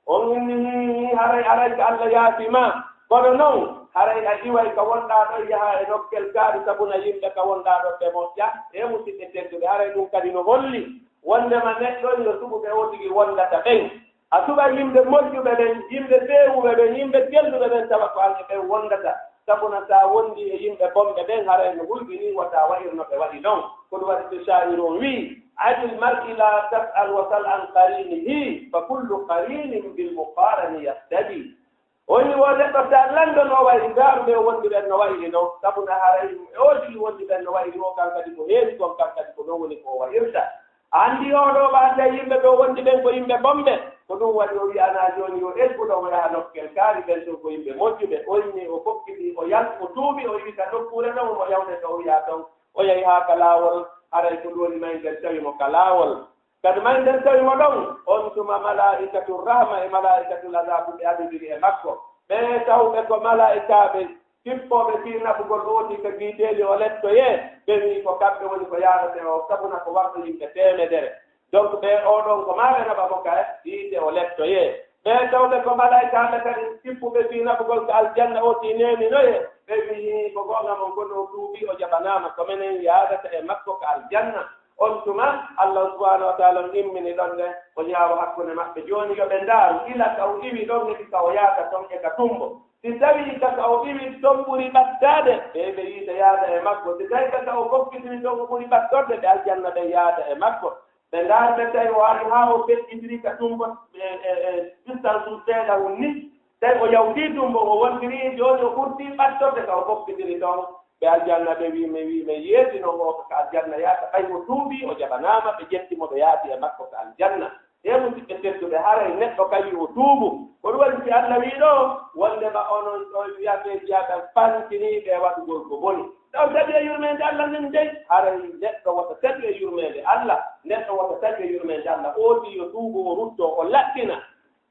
On inni hii, hii, haray, haray ko Alla yaafi ma. Kono non, haray a iway ka wonɗaa ɗon yaha e nokkel kaari sabu na yimɓe ka wonɗaa ɗon ɓe moƴƴa. E musiɓɓe tedduɓe, haray ɗun kadi no holli wondema neɗɗo on yo suɓu ɓe oo tigi wondata ɓen. A suɓay yimɓe moƴƴuɓe ɓen, yimɓe feewuɓe ɓen, yimɓe kelluɓe ɓen, tawa ko an e ɓen wondata. Sabu na si a wondii e yimɓe bonɓe ɓen, haray no hulɓinii wota wa'ir no ɓe wa'i non. Ko ɗun waɗi to shaa'iru on wi'i, "Anil mar'i laa tas'al wa sal an qariinihi, fa kullu qariinin bil muqaarani yahtadii." O wi'i, "Wo neɗɗo, taa lanndo no o wa'iri, ndaaru ɓe o wondi ɓen no wa'iri non, sabu na haray e oo tigi wondi ɓen no wa'iri, o kan kadi ko heewi kon, kan kadi ko non woni ko o wa'irta." A anndi oo ɗoo ɓaade yimɓe ɓe o wondi ɓen ko yimɓe bonɓe, ko ɗun waɗi o wi'anaa jooni yo egguɗo o yaha nokkel kaari ɓen tun ko yimɓe moƴƴuɓe. O inni o fokkiti, o yal-, o tuubi, o iwi ka nokkuure non, omo yawde to o wi'aa ton. O yahi haa ka laawol, haray ko ɗun woni mayngel tawi mo ka laawol. Kadi may nden tawi mo ɗon, on tuma malaa'ikatu rahma e malaa'ikatu ladaabu ɓe adondiri e makko. Ɓe tawɓe ko malaa'ikaaɓe kippooɓe fii naɓugol ooti ka giiteeli o lettoyee, ɓe wi'i ko kamɓe woni ko yaarata o, sabuna ko warɗo yimɓe teemedere. Donc ɓe oɗon ko maa ɓe naɓa mo ka yiite o lettoyee. Ɓe tawɓe ko malaa'ikaaɓe kadi kippuɓe fii naɓugol ka aljanna ooti neeminoyee, ɓe wi'i ko goonga mon kono o tuubi o jaɓanaama, ko menen yaadata e makko ka aljanna. On tuma, Allah subhanahu wa ta'ala on immini ɗon ne, o ñaawa hakkunde maɓɓe. Jooni yo ɓe ndaaru, ila ka o iwi ɗon ne, ka o yaata ton e ka tumbo. Si tawii ka, ka o iwi ton ɓuri ɓattaade, ɓe ɓe yiita yaada e makko. Si tawii ka, ka o gokkitini ton o ɓuri ɓattorde, ɓe aljanna ɓe yaada e makko. Ɓe ndaari ɓe tawi o ari haa o feƴƴitiri ka tumbo, e, e, e, distance seeɗa won ni. Tawi o yawtii tumbo, o wontiri jooni o ɓurtii ɓattorde ka o gokkitiri ton. Ɓe aljanna ɓe wi'i, mi wi'i, mi yeetino o ka aljanna yaata, ɓay o tuubii, o jaɓanaama, ɓe ƴetti mo, ɓe yaati e makko ka aljanna. Ɓe musidɓe tedduɓe, haray neɗɗo kadi o tuubu. Ko ɗum waɗi si Allah wi'i ɗo, wondema onon ɗo yiyaaɓe, yiyaaɓe fantiniiɓe e waɗugol ko boni. Ɗon tawi e yurmeende Allah nden dey, haray neɗɗo wota tawi e yurmeende Allah, neɗɗo wota tawi e yurmeende Allah. Ooti yo tuubu, o rutto, o laɓɓina.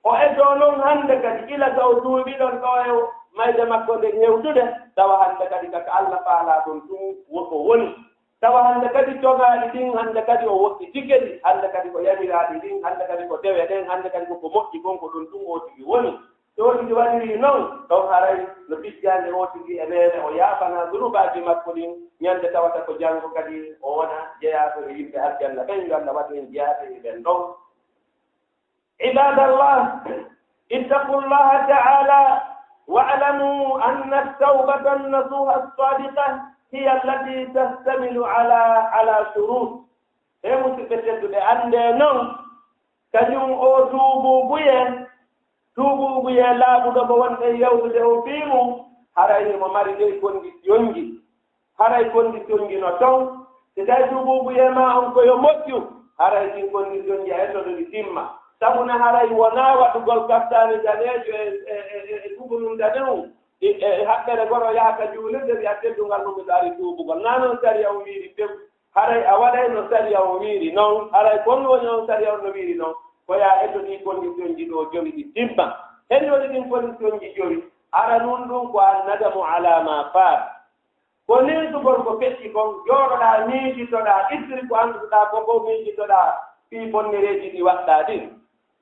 O eddoo non hannde kadi, ila ka o tuubi ɗon ɗo e mayde makko nden hewtude, tawa hannde kadi ka, ka Allah faalaa ɗon tun wo-, o woni. Tawa hannde kadi cogaaɗi ɗin, hannde kadi o woɗɗitike ɗi, hannde kadi ko yamiraaɗi ɗin, hannde kadi ko dewe ɗen, hannde kadi ko, ko moƴƴi kon, ko ɗon tun o tigi woni. So o tigi waɗirii non, ɗon haray no fijjaande o tigi e neene, o yaafanaa zunubaaji makko ɗin, ñande tawata ko janngo kadi o wona jeyaaɗo e yimɓe aljanna ɓen, yo Allah waɗu en jeyaaɓe e ɓen ɗon. عباد الله، اتقوا الله تعالى واعلموا أن التوبة النصوح الصادقة هي التي تشتمل على، على شروط. He musidɓe tedduɓe, anndee non, kañum oo tuubuubuyee, tuubuubuyee laaɓuɗo mo wonɗen yawtude o fii mum, haray himo mari ley conditionji. Haray conditionji no ton. Si tawi tuubuubuyee maa on ko yo moƴƴu, haray ɗin conditionji a etoto ɗi timma. Sabuna haray wonaa waɗugol kaftani daneejo e, e, e, e, e tugunun danewun. E, e, e haɓɓere goro yaha ka juulirde wi'a teddungal mum miɗo ari tuubugol. Naa non sariya on wiiri few. Haray a waɗay no sariya on wiiri non. Haray kon woni on sariya on no wiiri non. Ko yaa eto ɗii conditionji ɗoo jowi ɗi timma. Hen woni ɗin conditionji jowi. Aranun ɗun ko annadamu ala ma faat. Ko niisugol ko feƴƴi kon, jooɗoɗaa miijitoɗaa, ittiri ko annduɗaa ko, ko miijitoɗaa fii bonnereeji ɗi waɗɗaa ɗin.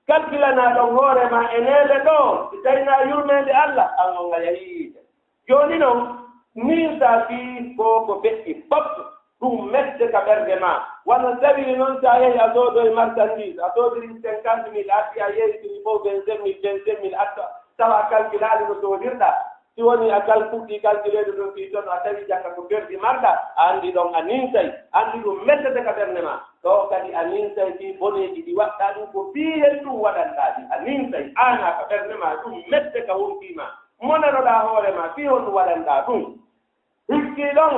Kalkilanaa ɗon hoore maa e neene ɗoo, si tawii naa yurmeende Alla, an on a yahii yiite. Jooni non, niisaa fii ko, ko feƴƴi fof, ɗum mette ka ɓernde maa. Wano tawiri non, si a yahii a soodoyi marchandise, a soodiri cinquante mille, a addi a yeeytiri fof vingt-cinq mille, vingt-cinq mille, a tawa a kalkilaali no soodirɗaa. Si woni a kal-, fuɗɗii kalkileede ɗum fii ton, a tawi jakka ko perdi marɗa, a anndi ɗon a ninsay, anndi ɗum mettete ka ɓernde maa. Ɗoo kadi a ninsay fii boneeji ɗi waɗɗaa ɗum, ko fii hen ɗum waɗanɗaa ɗi. A ninsay, aanaa ka ɓernde maa, ɗum mette ka wontii maa. Monanoɗaa hoore maa fii honɗum waɗanɗaa ɗum. Hikki ɗon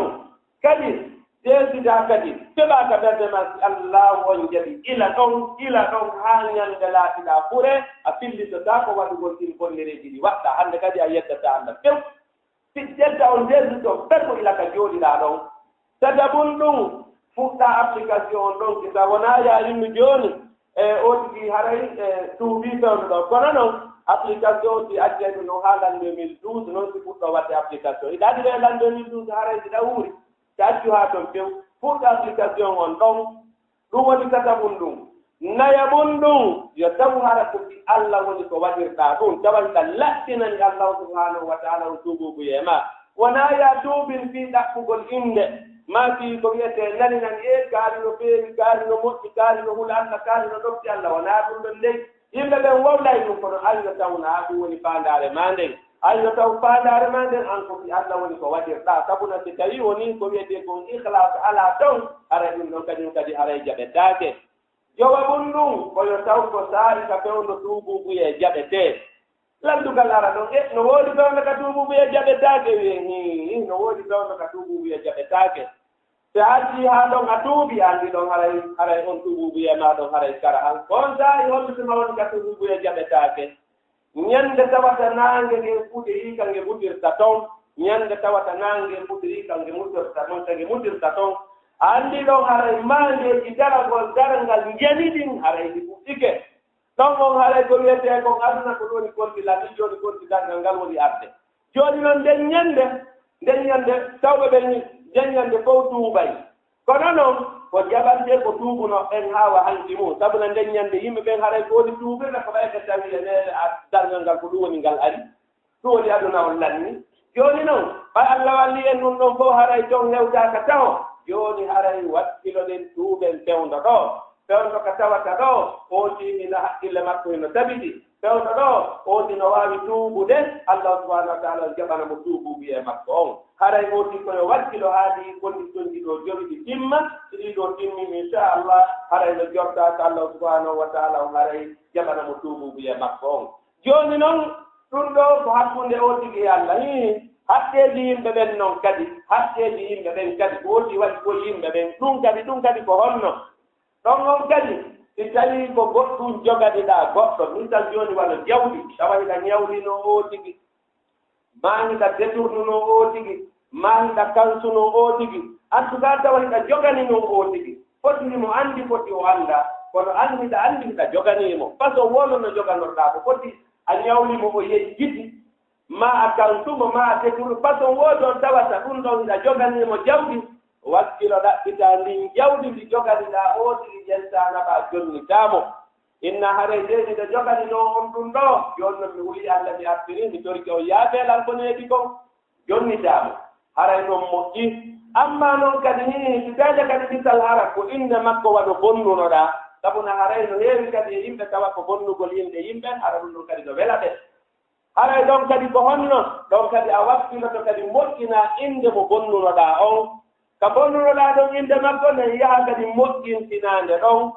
kadi, deesidaa kadi, keɓaa ka ɓernde maa si Allaahu on jaɓi. Ila ɗon, ila ɗon haa ñande laatiɗaa fure, a fillitotaako waɗugol ɗin bonnereeji ɗi waɗɗaa. Hannde kadi a yeddataa Alla few. Si jedda on deesito, ɓe ko ila ka jooɗiɗaa ɗon. Sadabun ɗum, fuɗɗaa application on ɗon, kisa wonaa yaa innu jooni, e o tigi haray, e tuubii fewndo ɗon. Kono non, application on si accay ɗum ɗon haa l'an deux mille douze, non si fuɗɗoo waɗde application. Hiɗa andi ɗo e l'an deux mille douze, haray hiɗa wuuri. Si accu haa ton few, fuɗɗaa application on ɗon. Ɗum woni tataɓun ɗum. Nayaɓun ɗum, yo taw hara ko fii Alla woni ko waɗirɗaa ɗum. Tawa hiɗa laɓɓinani Allahu subhanahu wa ta'ala on tuubuubuyee maa. Wonaa yaa tuubin fii ɗaɓɓugol innde, maa fii ko wi'etee nani nani, ee, kaari no feewi, kaari no moƴƴi, kaari no hula Alla, kaari no ɗofti Alla. Wonaa ɗum ɗon dey. Yimɓe ɓen wowlay ɗum, kono Alla tawnaa ɗum woni faandaare maa nden. Alla taw faandaare maa nden, an ko fii Alla woni ko waɗirɗaa. Sabuna si tawii wonii ko wi'etee kon ikhlaas alaa ton, haray ɗum ɗon kañum kadi haray jaɓetaake. Jowaɓun ɗum, ko yo taw ko saari ka fewndo tuubuubuyee jaɓetee. Lanndungal ara ɗon, e, no woodi fewndo ka tuubuubuyee jaɓetaake? Wi'ee, hii, no woodi fewndo ka tuubuubuyee jaɓetaake. Si a accii haa ɗon a tuubii, a anndi ɗon haray, haray on tuubuubuyee maa ɗon haray kara han. Ko on saa'i hollitima woni ka tuubuubuyee jaɓetaake? Ñande tawata naange ngen fuɗirii ka nge mutirta ton. Ñande tawata naange ngen fuɗirii ka nge mutirta ton, ka nge mutirta ton. A anndi ɗon haray maandeeji daragol darangal njani ɗin haray ɗi fuɗɗike. Ɗon on haray ko wiyetee kon aduna ko ɗum woni konti lanɗi, jooni konti darngal ngal woni arde. Jooni non nden ñannde, nden ñannde tawɓe ɓen nden ñannde fow tuubay. Kono non ko jaɓantee ko tuubuno ɓen haa wa hanki mum. Sabu na nden ñannde yimɓe ɓen haray ko woni tuubirde ko ɓay ɓe tawi e neene a darngal ngal ko ɗum woni ngal ari. Ɗum woni aduna on lanni. Jooni non, ɓay Allah walli en ɗum ɗon fow haray ton hewtaaka taho. Jooni haray wakkiloɗen tuuben fewndo ɗo. Fewndo ka tawata ɗo, oo tigi hino haqqille makko hino tabiti. Fewndo ɗo, oo tigi no waawi tuubude. Allah subhanahu wa ta'ala on jaɓana mo tuubuubu e makko on. Haray oo tigi ko yo wakkilo haa ɗii konditionji ɗoo jowi ɗi timma. Si ɗii ɗoo timmi, inchallah, haray no jortaa ka Allah subhanahu wa ta'ala on haray jaɓana mo tuubuubu e makko on. Jooni non, ɗum ɗoo ko hakkunde oo tigi e Allah. Hii, haqqeeji yimɓe ɓen non kadi, haqqeeji yimɓe ɓen kadi, ko woni waɗi ko yimɓe ɓen, ɗum kadi, ɗum kadi ko honno? Ɗon on kadi, si tawii ko goɗɗum joganiɗaa goɗɗo, misal jooni wano jawdi, tawa hiɗa ñawlinoo oo tigi, maa hiɗa détournunoo oo tigi, maa hiɗa kansunoo oo tigi, en tout cas tawa hiɗa joganinoo oo tigi. Foti himo anndi, foti o anndaa, kono an hiɗa anndi hiɗa joganii mo. Façon woo no joganorɗaa ko foti a ñawli mo o yejjiti, maa a kansu mo, maa a détournu, façon woo ɗon tawata ɗum ɗon hiɗa joganii mo jawdi, wakkilo ɗaɓɓitaa ndin jawdi ndi joganiɗaa oo tigi, ƴentaa naɓaa jonnitaa mo. Inna haray de miɗo joganinoo on ɗum ɗoo, jooni non mi hulii Allah, mi artirii, mi torike on yaafee lan ko neeɓi kon, jonnitaa mo. Haray non moƴƴi. Ammaa non kadi nii, si tawde kadi kisal hara ko innde makko waɗo bonnunoɗaa, sabu na haray no heewi kadi e yimɓe tawa ko bonnugol innde yimɓe, hara ɗum ɗum kadi no wela ɓe. Haray ɗon kadi ko honno? Ɗon kadi a wakkiloto kadi moƴƴinaa innde mo bonnunoɗaa on. Ka bonnunoɗaa ɗon innde makko nden, yaha kadi moƴƴintinaa nde ɗon.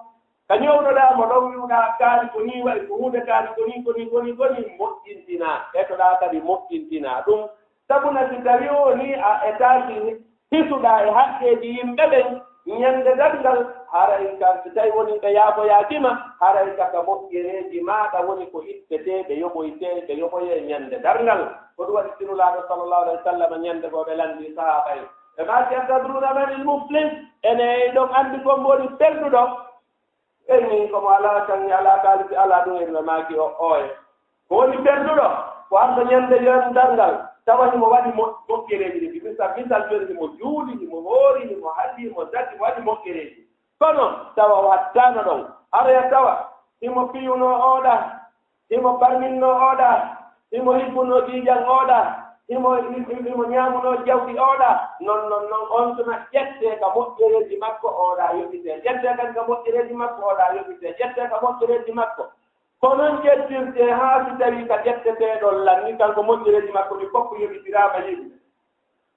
Ka ñownoɗaa mo ɗon, wi'uɗaa kaari ko nii wa'i, ko huunde kaari ko nii, ko nii, ko nii, ko nii, moƴƴintinaa. Etoɗaa kadi moƴƴintinaa ɗum. Sabu na si tawii wonii a etaaki hisuɗaa e haqqeeji yimɓe ɓen, ñande darngal, haray ka, si tawii wonii ɓe yaafoyaaki ma, haray ka, ka moƴƴereeji maaɗa woni ko ittetee, ɓe yoɓoytee, ɓe yoɓoyee ñande darngal. Ko ɗum waɗi si Nulaaɗo sallallahu alayhi wa sallam ñande goo ɓe lanndii sahaaba en. Ɓe maaki, "Atadruuna manil muflis?" Enen hiɗon anndi ko mo woni perduɗo? Ɓe inni, "Ko mo alaa kaŋŋe, alaa kaalisi, alaa ɗum." Ɓe maaki, "O, ooye." Ko woni perduɗo? Ko arɗo ñande darngal, tawa himo waɗi mo-, moƴƴereeji ɗin. Misal, misal jooni, himo juuli, himo hoori, himo hajji, himo zaki, himo waɗi moƴƴereeji. Kono tawa o hattaano ɗon. Aroya tawa himo piyunoo ooɗa, himo barminnoo ooɗa, himo hibbunoo ƴiiƴan ooɗa, himo, himo, himo ñaamunoo jawdi ooɗa. Non, non, non, on tuma ƴettee ka moƴƴereeji makko, ooɗa yoɓitee. Ƴettee kadi ka moƴƴereeji makko, ooɗa yoɓitee. Ƴettee ka moƴƴereeji makko. Ko non ƴettirtee haa si tawii ka ƴetteteeɗo lanni, kanko moƴƴereeji makko ɗi fof yoɓitiraama yimɓe.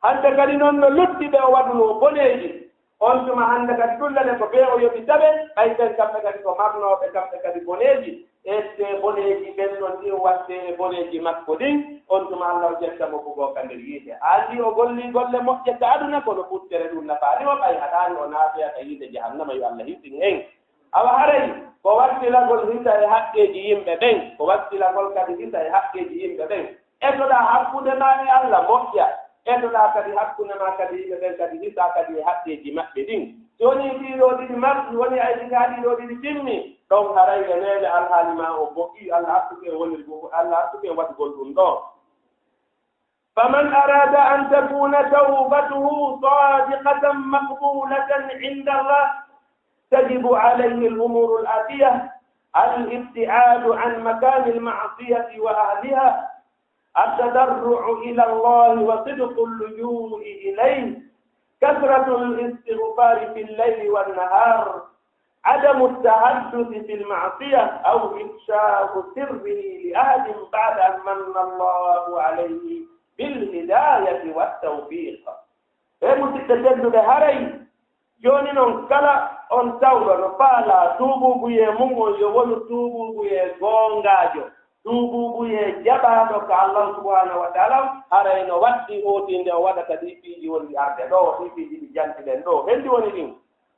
Hannde kadi non no lutti ɓe o waɗunoo boneeji. On tuma hannde kadi ɗullane ko bee o yoɓi taɓe, ɓay ɓen kamɓe kadi ko marnooɓe kamɓe kadi boneeji. Ettee boneeji ɓen ɗon ɗin wattee e boneeji makko ɗin, on tuma Allah o ƴetta mo bugoo ka nder yiite. A anndi o gollii golle moƴƴe ka aduna, kono ɓuttere ɗum nafaali mo, ɓay haɗaani o naatoya ka yiite jahannama, yo Allah hisin en. Awa haray ko wakkilagol hisa e haqqeeji yimɓe ɓen, ko wakkilagol kadi hisa e haqqeeji yimɓe ɓen. Etoɗaa hakkunde maa e Allah moƴƴa, etoɗaa kadi hakkunde maa kadi yimɓe ɓen kadi hisa kadi e haqqeeji maɓɓe ɗin. Si wonii ɗii ɗoo ɗiɗi marɗi, wonii ay ɗiɗi haa ɗii ɗoo ɗiɗi timmi, ɗon haray e neene alhaali maa o moƴƴii, Allah artuke e wonirgol, Allah artuke e waɗugol ɗum ɗoo. فمن أراد أن تكون توبته صادقة مقبولة عند الله تجب عليه الأمور الآتية: الابتعاد عن مكان المعصية وأهلها، التضرع إلى الله وصدق اللجوء إليه، كثرة الاستغفار في الليل والنهار، عدم التحدث في المعصية أو إفشاء سره لأحد بعد أن من الله عليه بالهداية والتوفيق. E musidɓe tedduɓe, haray jooni non kala on tawɗo no faalaa tuubuubuyee mum on yo wonu tuubuubuyee goongaajo, tuubuubuyee jaɓaaɗo ka Allah subhanahu wa taala, haray no waɗɗii oo tigi nde o waɗata ɗii piiji wonɗi arde ɗoo, ɗii piiji ɗi janti ɗen ɗoo. Hendi woni ɗin?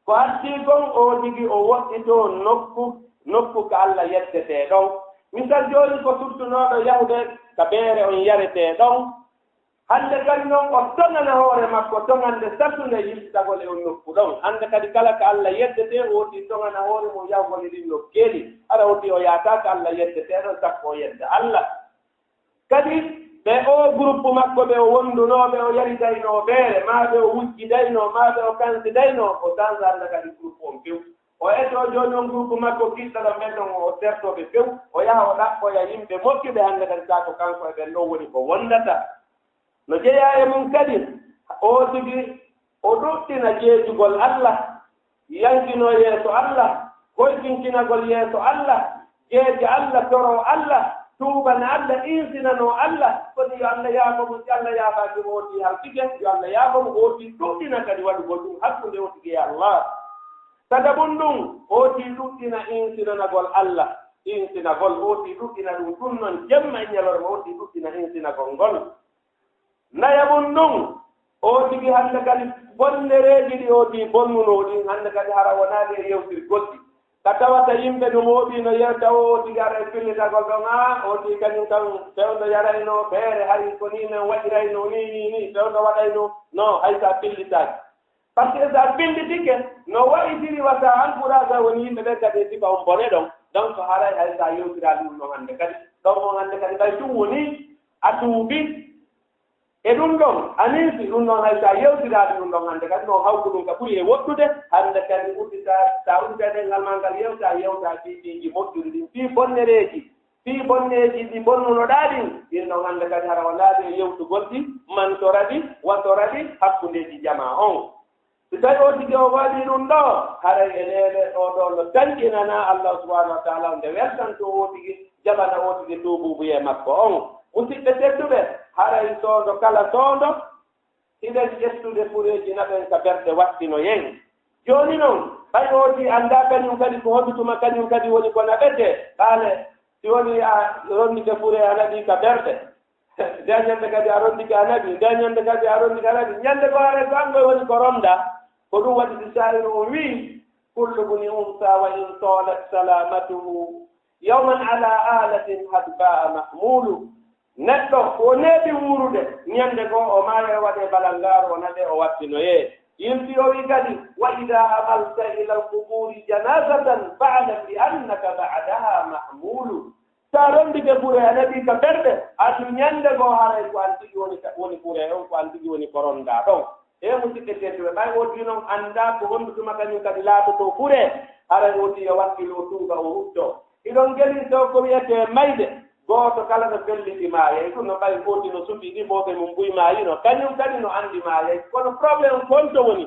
Ko addi kon oo tigi o woɗɗitoo nokku, nokku ka Allah yettetee ɗon. Misal jooni ko suttunooɗo yahude ka beere on yaretee ɗon. Hannde kadi noon o toŋana hoore makko, toŋannde saɗtunde yiltitagol e on nokku ɗon. Hannde kadi kala ka Alla yeddetee, o woti toŋana hoore mum yahugol e ɗin nokkeeli. Hara woti o yahataa ka Alla yeddetee ɗon, sakko o yedda Alla. Kadi ɓe o groupe makko ɓe o wondunoo, ɓe o yaridaynoo beere, maa ɓe o wujjidaynoo, maa ɓe o kansidaynoo, o sansa hannde kadi groupe on few. O etoo jooni on groupe makko kiɗɗo ɗon, ɓen ɗon o sertoo ɓe few, o yaha o ɗaɓɓoya yimɓe moƴƴuɓe hannde kadi, taa ko kanko e ɓen ɗon woni ko wondata. No jeyaa e mum kadi, o tigi o ɗuɗɗina jeejugol Alla, yankinoo yeeso Alla, hoytinkinagol yeeso Alla, jeeje Alla, toroo Alla, tuubana Alla, insinanoo Alla, kadi yo Alla yaafo mo, si Alla yaafaaki mo, o tigi halkike, yo Alla yaafo mo, o tigi ɗuɗɗina kadi waɗugol ɗum hakkunde o tigi e Alla. Saka ɗum ɗum, o tigi ɗuɗɗina insinanagol Alla, insinagol, o tigi ɗuɗɗina ɗum, ɗum noon jemma e ñalorma, o tigi ɗuɗɗina insinagol ngol. Nayaɓun ɗum, o tigi hannde kadi bonnereeji ɗi o tigi bonnunoo ɗin, hannde kadi hara wonaa ɗi e yewtirgol ɗi. Ka tawata yimɓe no mooɓii no yewta o, o tigi ara e pillitagol ɗon, aa, o tigi kañum kam fewndo yaraynoo beere, hari ko nii men waɗiraynoo, nii, nii, nii, fewndo waɗaynoo, non, hay so a pillitaaki. Par ce que so a pillitike, no wayitiri wata encourage woni yimɓe ɓen kadi e sifa on bone ɗon. Donc, haray hay so a yewtiraali ɗum ɗon hannde kadi. Ɗon on hannde kadi ɓay ɗum woni a tuubi. E ɗum ɗon, a ninsi ɗum ɗon, hay so a yewtiraali ɗum ɗon hannde kadi, no hawku ɗum ka ɓuri e woɗɗude, hannde kadi uddita, so a uddita ɗenngal maa ngal yewta, yewta fii piiji moƴƴuɗi ɗin, fii bonnereeji, fii bonneeji ɗi bonnunoɗaa ɗin, ɗin ɗon hannde kadi hara walaa ɗi e yewtugol ɗi, mantora ɗi, watora ɗi, hakkundeeji jamaa on. Si tawi o tigi o waɗii ɗum ɗo, haray e neene o ɗo no tanƴinana Allah subhanahu wa taala, nde weltanto o tigi, jaɓana o tigi tuubuubuyee makko on. Musidɓe tedduɓe, haray soondo kala soondo, hiɗen ƴettude fureeji naɓen ka berɗe wattinoyen. Jooni non, ɓay o tigi anndaa kañum kadi ko hondu tuma kañum kadi woni ko naɓetee, ɓaale, si woni a rondike fure a naɓii ka berɗe, nde ñannde kadi a rondike a naɓii, nde ñannde kadi a rondike a naɓii. Ñannde goo haray ko an koy woni ko rondaa. Ko ɗum waɗi si saa'iru on wi'i, "Kullu bni unsa wa in talat salamatuhu, yawman ala alatin hadba'a mahmulu." Neɗɗo ko neeɓi wuurude, ñannde goo o maaya, o waɗee balangaaru, o naɓee, o wattinoyee. Yimti o wi'i kadi, "Wa ida hamalta ila alquburi janazatan fa'lam bi annaka ba'daha mahmulu." So a rondike fure a naɓii ka berɗe, andu ñannde goo haray ko an tigi woni ka, woni fure on, ko an tigi woni ko rondaa ɗon. E musidɓe tedduɓe, ɓay o tigi non anndaa ko hondu tuma kañum kadi laatotoo fure, haray o tigi yo wakkilo, o tuuba, o rutto. Hiɗon gelii taw ko wi'etee mayde, gooto kala no felliti maayay, ɗum no ɓay o tigi no suɓii ɗi, mooɓe mum buy maayino, kañum kadi no anndi maayay. Kono problème on honto woni?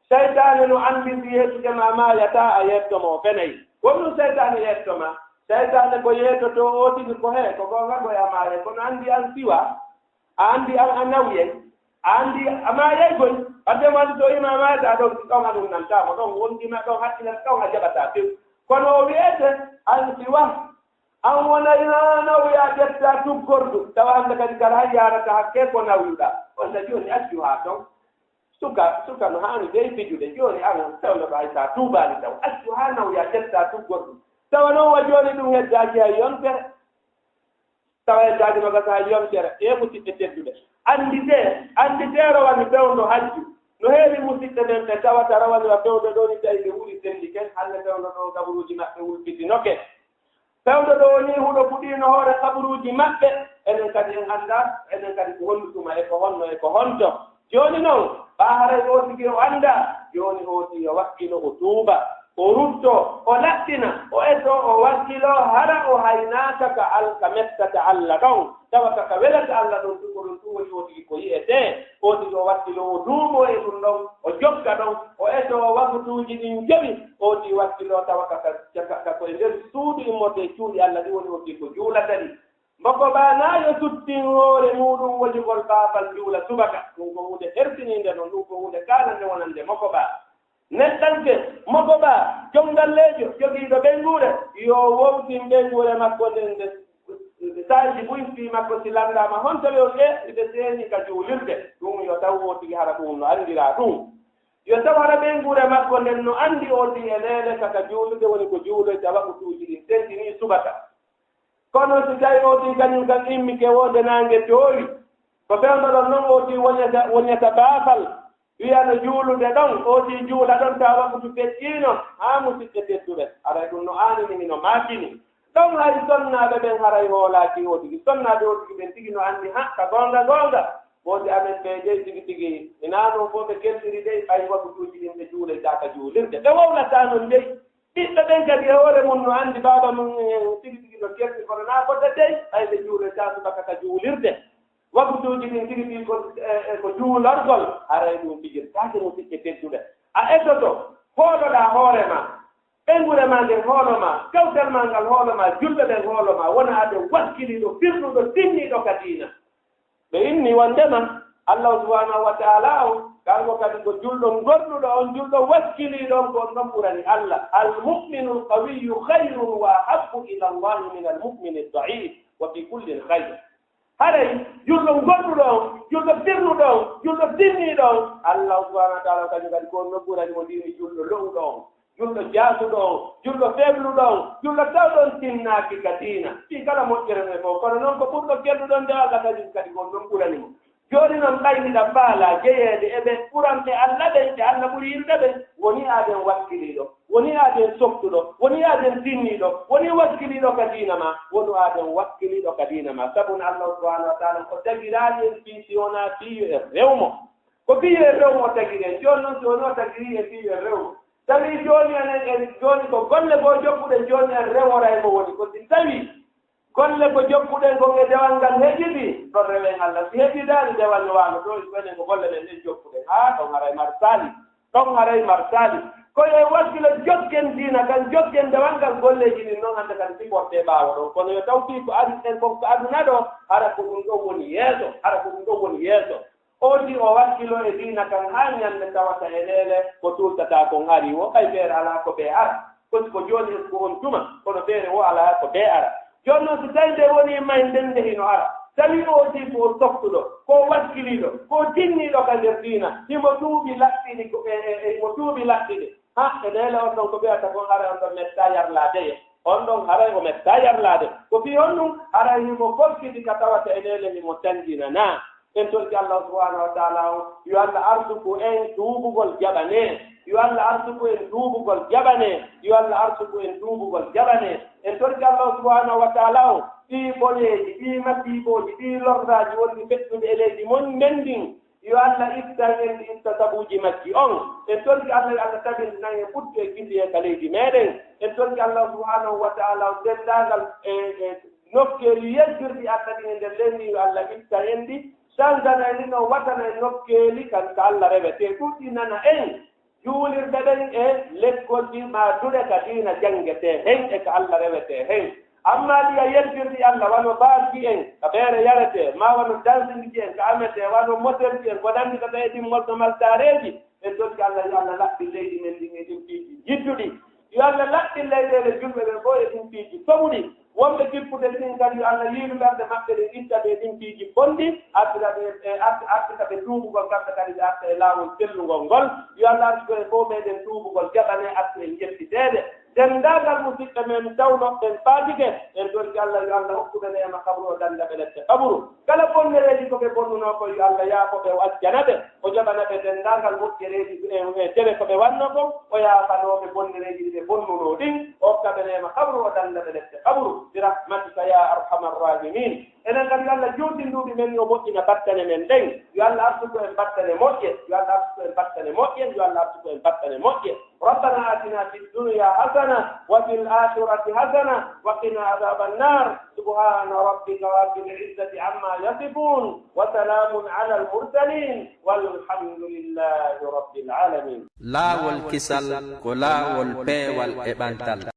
Seytaane no anndi si yeetude ma maayataa, a yeetto mo o fenay. Ko ɗum seytaane yeetto ma. Seytaane ko yeetotoo o tigi ko he, ko goonga koy a maayay, kono anndi an siwa, a anndi an a nawyay, a anndi a maayay koy. Wadde mo anndi so ima a maayataa ɗon, ɗon a ɗum nantaa mo, ɗon wonti ma, ɗon hakkilata, ɗon a jaɓataa few. Kono o wi'ete an siwa, an wonay haa nawya ƴetta tuggordu, tawa hannde kadi kala hay yaarata hakke ko nawyuɗaa. Walla jooni accu haa ton. Suka, suka no haani dey fijude. Jooni an, tawno ɗo hay sa tuubaali taw. Accu haa nawya ƴetta tuggordu. Tawa noon wa jooni ɗum heddaaki hay yontere. Tawa heddaaki no gasa hay yontere. E musidɓe tedduɓe. Annditee, annditee rowani fewndo hajju. No heewi musidɓe men ɓe tawata rowani wa fewndo ɗo ni tawi ɓe wuli selli ken. Hannde fewndo ɗo kaburuuji maɓɓe wulfitinoke. Fewndo ɗo woni huɗo fuɗiino hoore kaburuuji maɓɓe. Enen kadi en anndaa, enen kadi ko hondu tuma e ko honno e ko honto. Jooni noon, ɓaa haray oo tigi o anndaa, jooni oo tigi o wakkilo, o tuuba, o rutto, o laɓɓina, o etoo, o wakkilo, hara o haynaaka ka al-, ka mettata Alla ɗon, tawa ka, ka welata Alla ɗon, ɗum ko ɗum, ɗum woni oo tigi ko yi'etee. Oo tigi o wakkilo, o duumoo e ɗum ɗon, o jokka ɗon, o etoo waktuuji ɗin jowi, oo tigi wakkilo, tawa ka, ka, ka, ka ko e nder suudu immorde e cuuɗi Alla ɗi woni oo tigi ko juulata ɗi. Moko ba na yo suttin hoore muuɗum wojugol baafal juula subaka. Ɗum ko huunde hertiniinde non, ɗum ko huunde kaanande wonande moko ba. Neɗɗanke, moko ba, jonngalleejo, jogiiɗo ɓeynguure, yo wowtin ɓeynguure makko nden, nde, nde saaji buy fii makko si lanndaama honto ɓe on ɗe, ɓe seeni ka juulirde. Ɗum yo taw oo tigi hara ɗum no anndiraa ɗum. Yo taw hara ɓeynguure makko nden no anndi oo tigi e neene ka, ka juulirde woni ko juuloyta waktuuji ɗin tentinii subaka. Kono si tawi oo tigi kañum kan immike wonde naange toowi, Ko fewndo ɗon non ooti wonata, wonata baafal, wiyano juulude ɗon, ooti juula ɗon, tawa waktu feƴƴiino, haa musidɓe tedduɓe. Haray ɗum no aanini, hino maakini. Ɗon hay sonnaaɓe ɓen haray hoolaaki ootigi. Sonnaaɓe ootigi ɓen tigi no anndi, ha, ka goonga goonga, woodi amen ɓe dey tigi tigi, hinaa non fof ɓe keltiri dey, ɓay waktuuji ɗin ɓe juulaytaaka juulirde. Ɓe wowlataa non dey. Ɓiɓɓe ɓen kadi e hoore mun no anndi baaba mun, eh, tigi tigi no kerdi, kono naa fota dey, ɓay ɓe juulaytaa subaka ka juulirde. Waktuuji ɗin tigi tigi ko, eh, eh, ko juulorgol, haray ɗum fijirtaake, musidɓe tedduɓe. A etoto, hooloɗaa hoore maa, ɓeynguure maa nden hoolo maa, kawtal maa ngal hoolo maa, julɓe ɓen hoolo maa, wona aɗa wakkiliiɗo, firnuɗo, tinniiɗo ka diina. Ɓe inni wondema Allah subhanahu wa ta'ala on, kanko kadi ko julɗo gorɗuɗo on, julɗo wakkiliiɗo on, ko on ɗon ɓurani Allah. Al-mu'minu al-qawiyyu khayrun wa ahabbu ila Allahi min al-mu'mini ad-da'if, wa fi kullin khayr. Haray julɗo gorɗuɗo on, julɗo firnuɗo on, julɗo tinniiɗo on, Allah subhanahu wa ta'ala on kañum kadi ko on ɗon ɓurani mo ndini julɗo lo'uɗo on. Julɗo jaasuɗo on, julɗo febluɗo on, julɗo tawɗo on tinnaaki ka diina. Fii kala moƴƴere men fof, kono noon ko ɓurɗo kelluɗon nde Allah kañum kadi ko on ɗon ɓurani mo. Jooni noon ɓay hiɗa faalaa jeyeede e ɓe ɓuranɓe Allah ɓen, ɓe Allah ɓuri yiɗude ɓen, woni aaden wakkiliiɗo, woni aaden softuɗo, woni aaden tinniiɗo, woni wakkiliiɗo ka diina maa, wonu aaden wakkiliiɗo ka diina maa. Sabu no Allah subhanahu wa ta'ala ko tagiraali en fii si wonaa fii yo en rew mo. Ko fii yo en rew mo tagiri en. Jooni noon si wonii o tagirii en fii yo en rew mo. Tawi jooni enen en jooni ko golle goo jokkuɗen jooni en reworay mo woni ko si tawi golle ko jokkuɗen kon e dewal ngal heƴiɗi, ɗon rewen Allah. Si heƴidaani dewal no waano ɗo, ko enen ko golle ɗen ɗen jokkuɗen. Haa ɗon haray mar saali. Ɗon haray mar saali. Ko yo en wakkilo jokken diina kan, jokken dewal ngal golleeji ɗin noon hannde kan sifortee ɓaawo ɗon. Kono yo taw fii ko ari en kon ko aduna ɗo, hara ko ɗum ɗon woni yeeso, hara ko ɗum ɗon woni yeeso. Ooti o wakkilo e diina kan haa ñannde tawata e leele ko tuultataa kon arii wo, ɓay feere alaa ko ɓe ara. Ko si ko jooni e ko on tuma, kono feere wo alaa ko ɓe ara. Jooni noon si tawi nde wonii may nden nde hino ara, tawi ooti ko o softuɗo, ko o wakkiliiɗo, ko o tinniiɗo ka nder diina, himo tuubi laɓɓiɗi ko e, e, e, himo tuubi laɓɓiɗi. Ha, e leele on ɗon ko ɓeyata kon haray on ɗon mettaa yarlaade ye. On ɗon haray o mettaa yarlaade. Ko fii honɗum? Haray himo fokkiti ka tawata e leele himo tanjinanaa. En torki Allah subhanahu wa ta'ala on, yo Allah arsuku en tuubugol jaɓanee. Yo Allah arsuku en tuubugol jaɓanee. Yo Allah arsuku en tuubugol jaɓanee. En torki Allah subhanahu wa ta'ala on, ɗii boneeji, ɗii masiibooji, ɗii lorraaji wonɗi feƴƴude e leydi mon men ndin, yo Allah ittan en ɗi, itta sabuuji majji on. En torki Allah, yo Allah tabintinan en ɓuttu e gilli e ka leydi meɗen. En torki Allah subhanahu wa ta'ala on, denndaangal e, e nokkeeli yejjirɗi Allah ɗin e nder leydi, yo Allah itta en ɗi, sanzana en ɗi, no watana en nokkeeli kan ka Allah rewetee, ɗuɗɗinana en juulirɗe ɗen e lekkol ɗi maa duɗe ka diina janngetee hen e ka Allah rewetee hen. Amma ɗi a yeltirɗi Allah, wano baarji en, ka beere yaretee, maa wano dansindi en, ka ametee, wano moterji en, ko nanndi ka ɓee ɗin molto maltaareeji, en torki Allah, yo Allah laɓɓin leydi men ndin e ɗin piiji jidduɗi. Yo Allah laɓɓin leyɗeele julɓe ɓen fof e ɗin piiji toɓuɗi. Wonɓe jippude ɗin kadi, yo Allah yiilu ɓerɗe maɓɓe ɗen, itta ɓe ɗin piiji bonɗi, artira ɓe, e arti-, artira ɓe tuubugol, kamɓe kadi ɓe arta e laawol sellungol ngol. Yo Allah artu en fof meɗen tuubugol jaɓanee, artu en yettiteede. Denndaangal musidɓe men tawno ɓen faatike, en torki Allah, yo Allah hokku ɓe neema kabru, o dannda ɓe lette kabru. Kala bonnereeji ko ɓe bonnunoo kon, yo Allah yaafo ɓe, o aljana ɓe, o jaɓana ɓe denndaangal moƴƴereeji e, e deme ko ɓe wannoo kon, o yaafanoo ɓe bonnereeji ɗi ɓe bonnunoo ɗin, o hokka ɓe neema kabru, o dannda ɓe lette kabru, bi rahmatika ya arhamar rahimin. Enen kadi, yo Allah juutin duuɓi men, yo moƴƴina battane men ɗen. Yo Allah arsuku en battane moƴƴe. Yo Allah arsuku en battane moƴƴe. Yo Allah arsuku en battane moƴƴe. ربنا آتنا في الدنيا حسنة وفي الآخرة حسنة وقنا عذاب النار. سبحان ربك رب العزة عما يصفون وسلام على المرسلين والحمد لله رب العالمين. Laawol kisal ko laawol peewal e ɓantal.